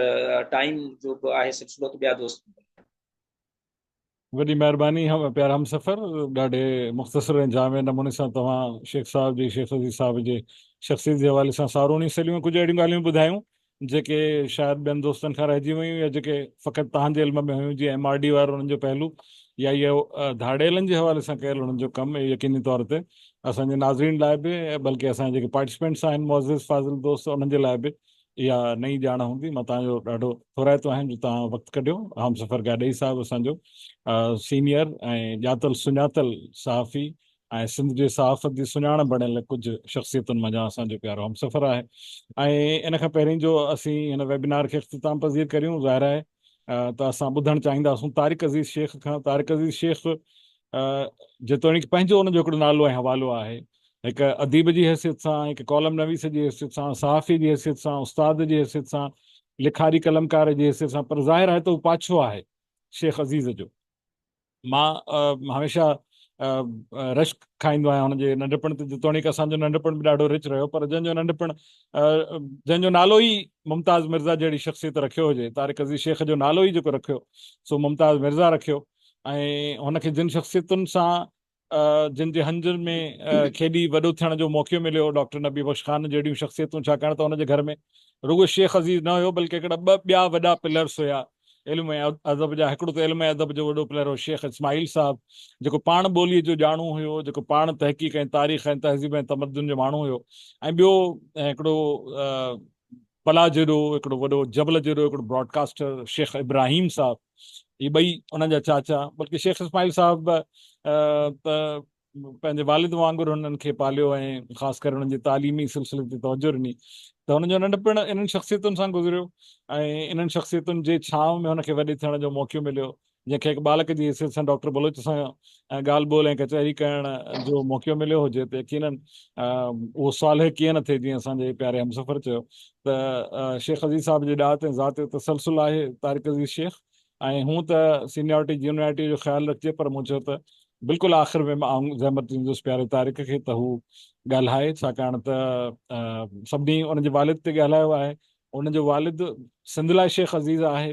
ٽائيم جو به آهي سلسلو ته ٻيا دوست به. وڏي مهرباني پيارا همسفر، ڏاڍي مختصر ۽ جامع نموني سان توهان شيخ صاحب جي شيخ عزيز صاحب جي شخصيت جي حوالي سان ساروڻيون سليون ۽ ڪجهه اهڙيون ڳالهيون ٻڌايون جيڪي شايد ٻين دوستن کان رهجي ويون يا جيڪي فقط توهان جي علم ۾ هيون جيئن ايم آر ڊي وارو انهن جو پهلو يا اهو ڌاڙيلن جي حوالي سان ڪيل انهن جو ڪم اهو يقيني طور تي اسان جي ناظرين لاء به بلڪه اسان جا جيڪي پارٽيسپينٽس آهن معزز فاضل دوست انهن جي لاء به اها نئين ڄاڻ هوندي. مان توهان جو ڏاڍو ٿورائتو آهيان جو توهان وقت ڪڍيو. همسفر گاڏهي صاحب اسان جو سينيئر ۽ ڄاتل سڃاتل صحافي ۽ سنڌ جي صحافت جي سڃاڻ بڻيل ڪجهه شخصيتن منجهان اسان جو پيارو همسفر آهي ۽ ان کان پهرين جو اسين هن ويبينار کي اختتام پذير ڪريون ظاهر آهي ته اسان ٻڌڻ چاهينداسون طارق عزيز شيخ کان. طارق عزيز شيخ جيتوڻيڪ پنهنجو ان جو هڪڙو نالو ۽ حوالو آهي، هڪ اديب جي حيثيت سان، هڪ ڪالم نويس جي حيثيت سان، صحافي جي حيثيت سان، استاد جي حيثيت سان، لکاري قلمڪار جي حيثيت سان، پر ظاهر آهي ته هو پاڇو آهي شيخ عزيز جو. مان هميشه رشڪ کائيندو آهيان هن جي ننڍپڻ تي، جيتوڻيڪ اسان جو ننڍپڻ به ڏاڍو رچ رهيو، پر جنهن جو ننڍپڻ جنهن جو نالو ئي ممتاز مرزا جهڙي شخصيت رکيو هجي، طارق عزيز شيخ جو نالو ئي جيڪو رکيو سو ممتاز مرزا رکيو ۽ هن کي جن شخصيتن سان جن جي هنجن ۾ کيڏي وڏو ٿيڻ جو موقعو مليو، ڊاڪٽر نبي بخش خان جهڙيون شخصيتون، ڇاڪاڻ ته هن جي گهر ۾ رڳو شيخ عزيز نه هيو بلڪه هڪڙا ٻه ٻيا وڏا پلرس هيا علم ۽ ادب جا، هڪڙو ته علم ۽ ادب جو وڏو پلر هو شيخ اسماعيل صاحب جيڪو پاڻ ٻوليء جو ڄاڻو هيو، جيڪو پاڻ تحقيق ۽ تاريخ ۽ تهذيب ۽ تمدن جو ماڻهو هيو ۽ ٻيو هڪڙو پلا جيڏو هڪڙو وڏو جبل جيڏو هڪڙو براڊ ڪاسٽر شيخ ابراهيم صاحب، هي ٻئي انهن جا چاچا، بلڪه شيخ اسماعيل صاحب ته پنهنجي والد وانگر هنن کي پاليو ۽ خاص ڪري انهن جي تعليمي سلسلي تي توجه ڏني ته هن جو ننڍپڻ انهن شخصيتن سان گذريو ۽ انهن شخصيتن جي ڇانو ۾ هن کي وڏي ٿيڻ جو موقعو مليو، جنهن کي هڪ ٻالڪ جي حيثيت سان ڊاڪٽر بلوچ سان ڳالهه ٻولهه ۽ ڪچهري ڪرڻ جو موقعو مليو هجي ته يقينن اهو صالح ڪيئن نه ٿئي، جيئن اسان جي پياري همسفر چيو ته شيخ عزيز صاحب جي ڏات ۽ ذات جو تسلسل آهي طارق عزيز شيخ ۽ هون ته سينيارٽي جونيارٽي جو خيال رکجي پر مون چيو ته بلڪل آخر ۾ آئون زحمت ڏيندس پياري طارق کي ته هو ڳالهائي، ڇاڪاڻ ته سڀني ان جي والد تي ڳالهايو آهي، ان جو والد سنڌ لاء شيخ عزيز آهي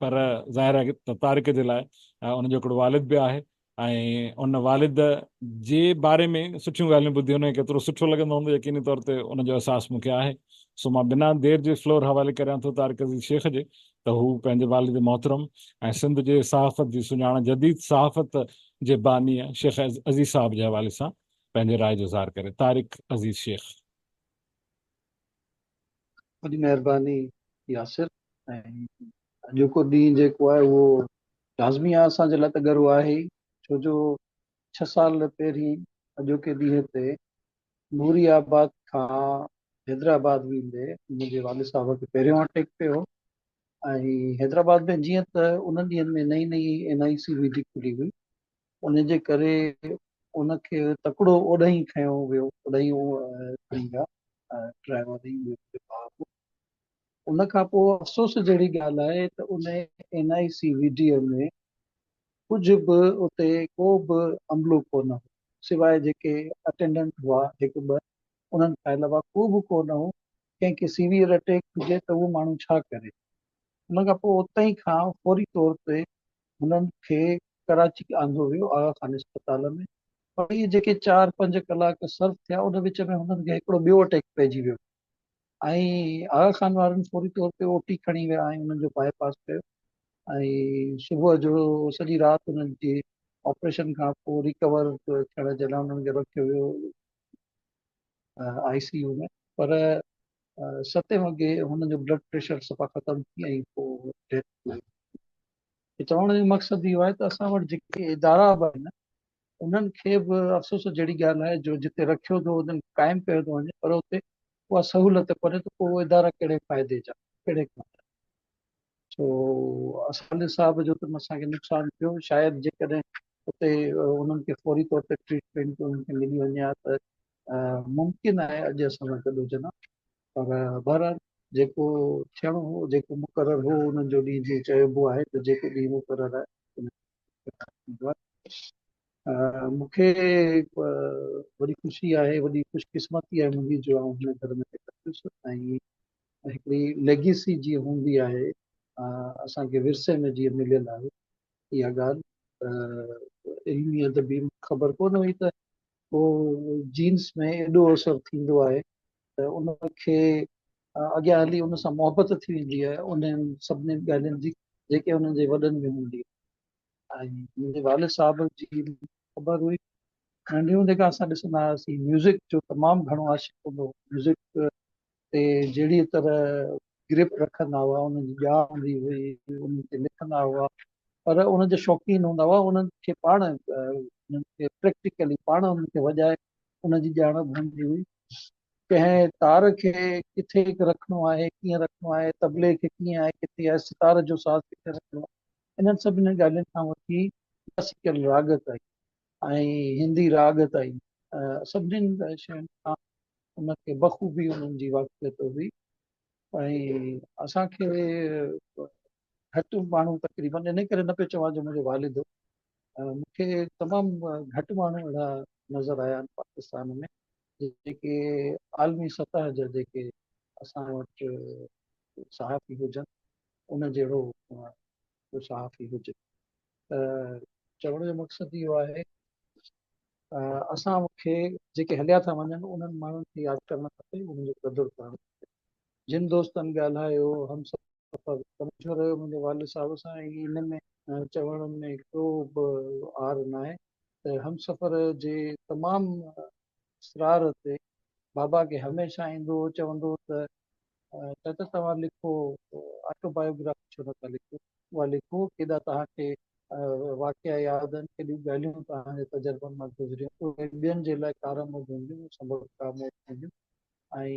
پر ظاهر آهي ته طارق جي لاء ان جو هڪڙو والد به آهي ۽ ان والد جي باري ۾ سٺيون ڳالهيون ٻڌي هن کي ڪيترو سٺو لڳندو هوندو يقيني طور تي ان جو احساس مون کي آهي. سو مان بنا دير جي فلور حوالي ڪريان ٿو طارق عزيز شيخ جي ته هو پنهنجي والد محترم ۽ سنڌ جي صحافت جي سڃاڻ جديد صحافت جي بانيء شيخ عزيز صاحب جي حوالي سان پنهنجي راء جو اظهار ڪري. طارق عزيز شيخ. وڏي مهرباني ياسر ۽ اڄوڪو ڏينهن جيڪو آهي اهو لازمي آهي اسان جي لاء ته ڳرو آهي ئي ڇو جو ڇهه سال پهرين اڄوڪي ڏينهن تي نوري آباد کان حيدرآباد ويندي منهنجي والد صاحب کي پهريون اٽيڪ پيو هو ۽ حيدرآباد ۾ جيئن ته انهن ڏينهن ۾ نئين نئين اين آء سي وي ڊي کلي هئي ان جي ڪري ان کي تڪڙو اوڏانهن ئي کنيو ويو اوڏانهن ئي کڻي ويا ڊرائيور ئي منهنجو ڀاء هو ان کان پوء افسوس جهڙي ڳالهه آهي ته ان اين آء سي وي ڊي ۾ ڪجهه به اتي ڪو به عملو ڪونه هو سواء جيڪي اٽينڊنٽ هئا هڪ ٻه انهن کان علاوه ڪو به ڪونه هو ڪنهن کي سيويئر اٽيڪ هجي ته اهو ماڻهو ڇا ڪري ان کان پوء اتي کان فوري طور تي هنن کي ڪراچي آندو ويو آغا خان اسپتال ۾ پر اهي جيڪي چار پنج ڪلاڪ صرف ٿيا ان وچ ۾ هنن کي هڪڙو ٻيو اٽيڪ پئجي ويو ۽ آغا خان وارن فوري طور تي او ٽي کڻي ويا ۽ انهن جو باء پاس ڪيو ۽ صبح جو سڄي رات انهن جي آپريشن کان پوء ريڪور ٿيڻ جي لاء انهن کي رکيو ويو آء سي يو ۾ پر ستين وڳي هنن جو بلڊ پريشر صفا ختم ٿي ۽ پوء ڊيٿ ٿي وئي. چوڻ جو مقصد اهو آهي ته اسان وٽ جيڪي ادارا به آهن انهن کي به افسوس جهڙي ڳالهه آهي جو جتي رکيو ٿو وڃي قائم ڪيو ٿو وڃي پر اتي اها سهولت ڪونهي ته پوء اهي ادارا ڪهڙي فائدي جا ڪهڙي ڪم جا. سو اسان صاحب جو ته اسان کي نقصان ٿيو شايد جيڪڏهن اتي انهن کي فوري طور تي ٽريٽمينٽ انهن کي ملي وڃي ها ته ممڪن آهي اڄ اسان سان گڏ هجن ها پر بهرحال جيڪو ٿيڻو هو، جيڪو مقرر هو، ان جو ڏينهن جيئن چئبو آهي ته جيڪو ڏينهن مقرر آهي ان ٿيندو آهي. مون کي وڏي خوشي آهي، وڏي خوش قسمتي آهي منهنجي جو آئون هن گهر ۾ پيدا ٿيس ۽ هڪڙي ليگيسي جيئن هوندي آهي اسان کي ورثي ۾ جيئن مليل آهي اها ڳالهه ته علمي ادبي خبر ڪونه هئي ته ڪو جينس ۾ ايڏو اثر ٿيندو آهي ته ان کي اڳيان هلي ان سان محبت ٿي ويندي آهي انهن سڀني ڳالهين جي جيڪي انهن جي وڏن ۾ هوندي آهي. ۽ منهنجي والد صاحب جي خبر هئي ننڍي هوندي کان اسان ڏسندا هئاسين ميوزڪ جو تمام گهڻو عاشق هوندو هو، ميوزڪ تي جهڙي طرح گرپ رکندا هئا انهن جي ڄاڻ هوندي هئي، انهن تي لکندا هئا، پر ان جا شوقين هوندا هئا، انهن کي پاڻ انهن کي پريڪٽيڪلي پاڻ انهن کي وڄائي ان جي ڄاڻ به هوندي هئي. ڪنهن تار کي ڪٿي رکڻو آهي، ڪيئن رکڻو آهي، طبلي کي ڪيئن آهي، ڪٿي آهي، ستار جو ساز ڪٿي رکڻو آهي، انهن سڀني ڳالهين کان وٺي ڪلاسيڪل راڳ تائين ۽ هندي راڳ تائين سڀني شين کان ان کي بخوبي انهن جي واقفيت هئي ۽ اسان کي گهٽ ماڻهو تقريبن ان ڪري نه پيو چوان جو منهنجو والد هو، مون کي تمام گهٽ ماڻهو اهڙا نظر آيا آهن پاڪستان ۾ جيڪي عالمي سطح جا جيڪي اسان وٽ صحافي هجن ان جهڙو ڪو صحافي هجي. ته چوڻ جو مقصد اهو آهي اسان کي جيڪي هليا ٿا وڃن انهن ماڻهن کي ياد ڪرڻ کپي، انهن جو قدر ڪرڻ کپي. جن دوستن ڳالهايو هم سفر سمجهو رهيو منهنجي والد صاحب سان ۽ ان ۾ چوڻ ۾ ڪو به عار ناهي ته هم سفر جي تمام اصرار تي بابا کي هميشه ايندو هو چوندو هو ته چاچا توهان لکو آٽو بايوگرافي ڇو نٿا لکو، اها لکو ڪيڏا توهان کي واقعا ياد آهن، ڪيڏيون ڳالهيون توهان جي تجربن مان گذريون، اهي ٻين جي لاء ڪارآمد هونديون، سبب ڪارآمد ٿينديون ۽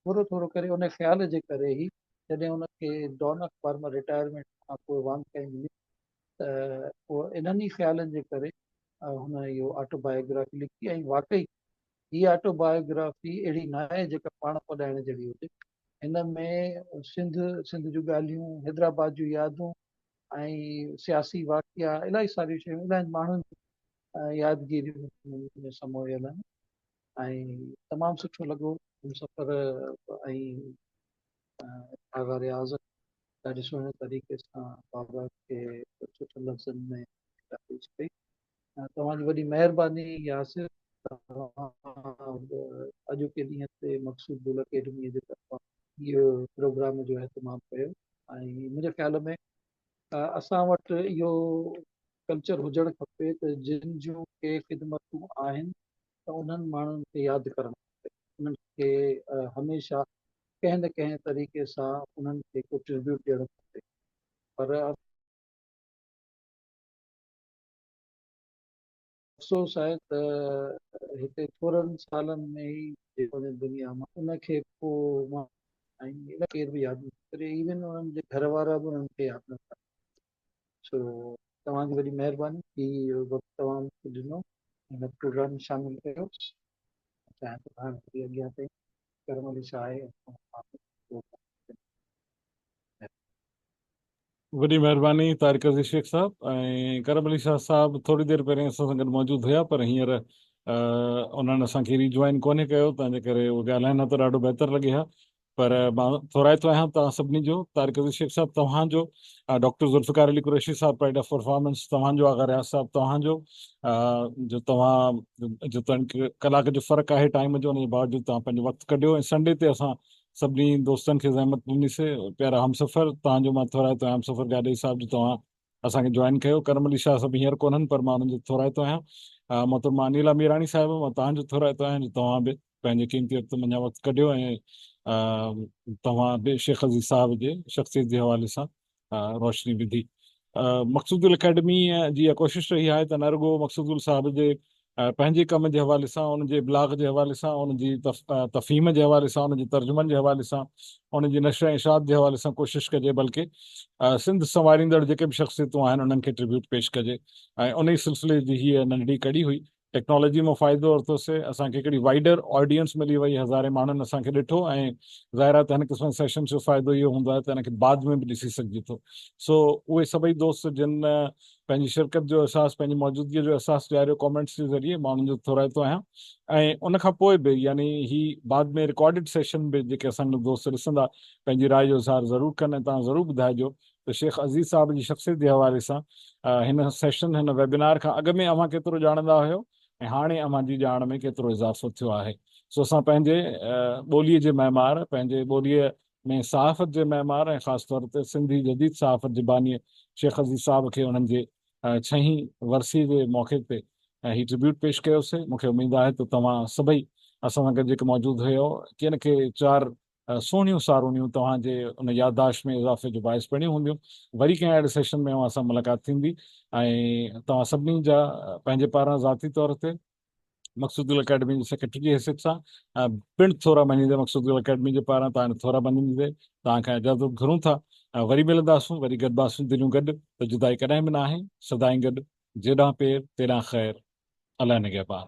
ٿورو ٿورو ڪري ان خيال جي ڪري ئي جڏهن ان کي ڊان اخبار مان رٽائرمينٽ کان پوء واندڪائي ملي ته پوء انهن ئي خيالن جي ڪري هن اهو آٽو بايوگرافي لکي ۽ واقعي هي آٽو بايوگرافي اهڙي ناهي جيڪا پاڻ پڏائڻ جهڙي هجي. هن ۾ سنڌ، سنڌ جون ڳالهيون، حيدرآباد جون يادون ۽ سياسي واقعا، الاهي ساريون شيون، الاهين ماڻهن جون يادگيريون هن ۾ سمويل آهن ۽ تمام سٺو لڳو همسفر ۽ آغا رياض ڏاڍي سهڻي طريقي سان بابا کي سٺن لفظن ۾ پيش ڪئي. توهان جي وڏي مهرباني ياسر، توهان اڄوڪي ڏينهن تي مقصود گل اڪيڊمي جي طرفان اهو پروگرام جو اهتمام ڪيو ۽ منهنجي خيال ۾ اسان وٽ اهو ڪلچر هجڻ کپي ته جن جون ڪي خدمتون آهن ته انهن ماڻهن کي ياد ڪرڻ کپي، انهن کي هميشه ڪنهن نه ڪنهن طريقي سان انهن کي ڪو ٽربيوٽ ڏيڻ کپي پر افسوس آهي ته هتي ٿورن سالن ۾ ئي جيڪو هن دنيا مان ان کي ڪو ۽ ڪير به ياد نٿو ڪري، ايون انهن جي گهر وارا به انهن کي ياد نٿا ڪن. سو توهان جي وڏي مهرباني هي وقت توهان مون کي ڏنو هن پروگرام ۾ شامل ڪيو. چاهيان ٿو هاڻي وري اڳيان تائين ڪرم علي شاهه آهي. وڏي مهرباني طارق عزيز شيخ صاحب ۽ ڪرم علي شاهه صاحب ٿوري دير پهرين اسان سان گڏ موجود هيا پر هينئر انهن اسان کي ريجوائن ڪونهي ڪيو تنهن جي ڪري اهي ڳالهائن ها ته ڏاڍو بهتر لڳي ها پر مان ٿورائتو آهيان توهان سڀني جو طارق عزيز شيخ صاحب توهان جو ڊاڪٽر ذوالفقار علي قريشي صاحب پرائيڊ آف پرفارمنس توهان جو آغا رياض صاحب توهان جو جو توهان جو ڪلاڪ جو فرق آهي ٽائيم جو ان جي باوجود توهان پنهنجو وقت ڪڍيو ۽ سنڊي تي اسان سڀني دوستن کي زحمت ڏني سي پيارا همسفر توهان جو مان ٿورائتو آهيان همسفر گاڏهي صاحب جو توهان اسان کي جوائن ڪيو ڪرم علي شاهه صاحب هينئر ڪونهن پر مان انهن جو ٿورائتو آهيان محترمه انيلا ميراڻي صاحب مان توهان جو ٿورائتو آهيان جو توهان به پنهنجي قيمتي وقت منجهان وقت ڪڍيو ۽ توهان به شيخ عزيز صاحب جي شخصيت جي حوالي سان روشني وڌي. مقصود گل اڪيڊمي جي اها ڪوشش رهي آهي ته نه رڳو مقصود گل صاحب جي پنهنجي ڪم جي حوالي سان، ان جي ابلاغ جي حوالي سان، ان جي تفهيم جي حوالي سان، ان جي ترجمن جي حوالي سان، ان جي نشر ۽ اشاعت جي حوالي سان ڪوشش ڪجي بلڪه سنڌ سنواريندڙ جيڪي به شخصيتون آهن انهن کي ٽربيوٽ پيش ڪجي ۽ انهي سلسلي جي هيء ننڍڙي ڪڙي هئي. ٽيڪنالاجي مان فائدو ورتوسي، اسان کي هڪڙي وائيڊر آڊينس ملي وئي، هزارين ماڻهن اسان کي ڏٺو ۽ ظاهر آهي ته هن قسم جي سيشنز جو فائدو اهو هوندو آهي ته ان کي بعد ۾ به ڏسي سگهجي ٿو. سو اهي سڀئي دوست جن پنهنجي شرڪت جو احساس، پنهنجي موجودگي جو احساس ڏياريو ڪامينٽس جي ذريعي، مان انهن جو ٿورائتو آهيان ۽ ان کان پوء به يعني هي بعد ۾ رڪارڊڊ سيشن به جيڪي اسان جا دوست ڏسندا پنهنجي راء جو اظهار ضرور ڪن ۽ توهان ضرور ٻڌائجو ته شيخ عزيز صاحب جي شخصيت جي حوالي سان هن سيشن هن ويبينار کان اڳ ۾ اوهان ڪيترو ڄاڻندا هيو ۽ هاڻي اوهان جي ڄاڻ ۾ ڪيترو اضافو ٿيو آهي. سو اسان پنهنجي ٻوليء جي معمار، پنهنجي ٻوليء ۾ صحافت جي معمار ۽ خاص طور تي سنڌي جديد صحافت جي بانيء شيخ عزيز صاحب کي انهن جي ڇهين ورسيء جي موقعي تي هي ٽربيوٽ پيش ڪيوسي. مون کي اميد آهي ته توهان سڀئي اسان سان گڏ جيڪي موجود هيو ڪي نه ڪي چار سهڻيون سارونيون توهان جي ان يادداشت ۾ اضافي جو باعث بڻيون هونديون. وري ڪنهن اهڙي سيشن ۾ اوهان سان ملاقات ٿيندي ۽ توهان سڀني جا پنهنجي پاران ذاتي طور تي مقصود گل اڪيڊمي جي سيڪريٽري جي حيثيت سان پڻ ٿورا مڃيندي مقصود گل اڪيڊمي جي پاران توهان ٿورا مڃيندي توهان کان اجازت گهرون ٿا. وري ملنداسون، وري گڏباسون، دليون گڏ ته جدائي ڪڏهن به ناهي، سدائين گڏ، جيڏانهن پير تيڏانهن خير، الله نگهبان.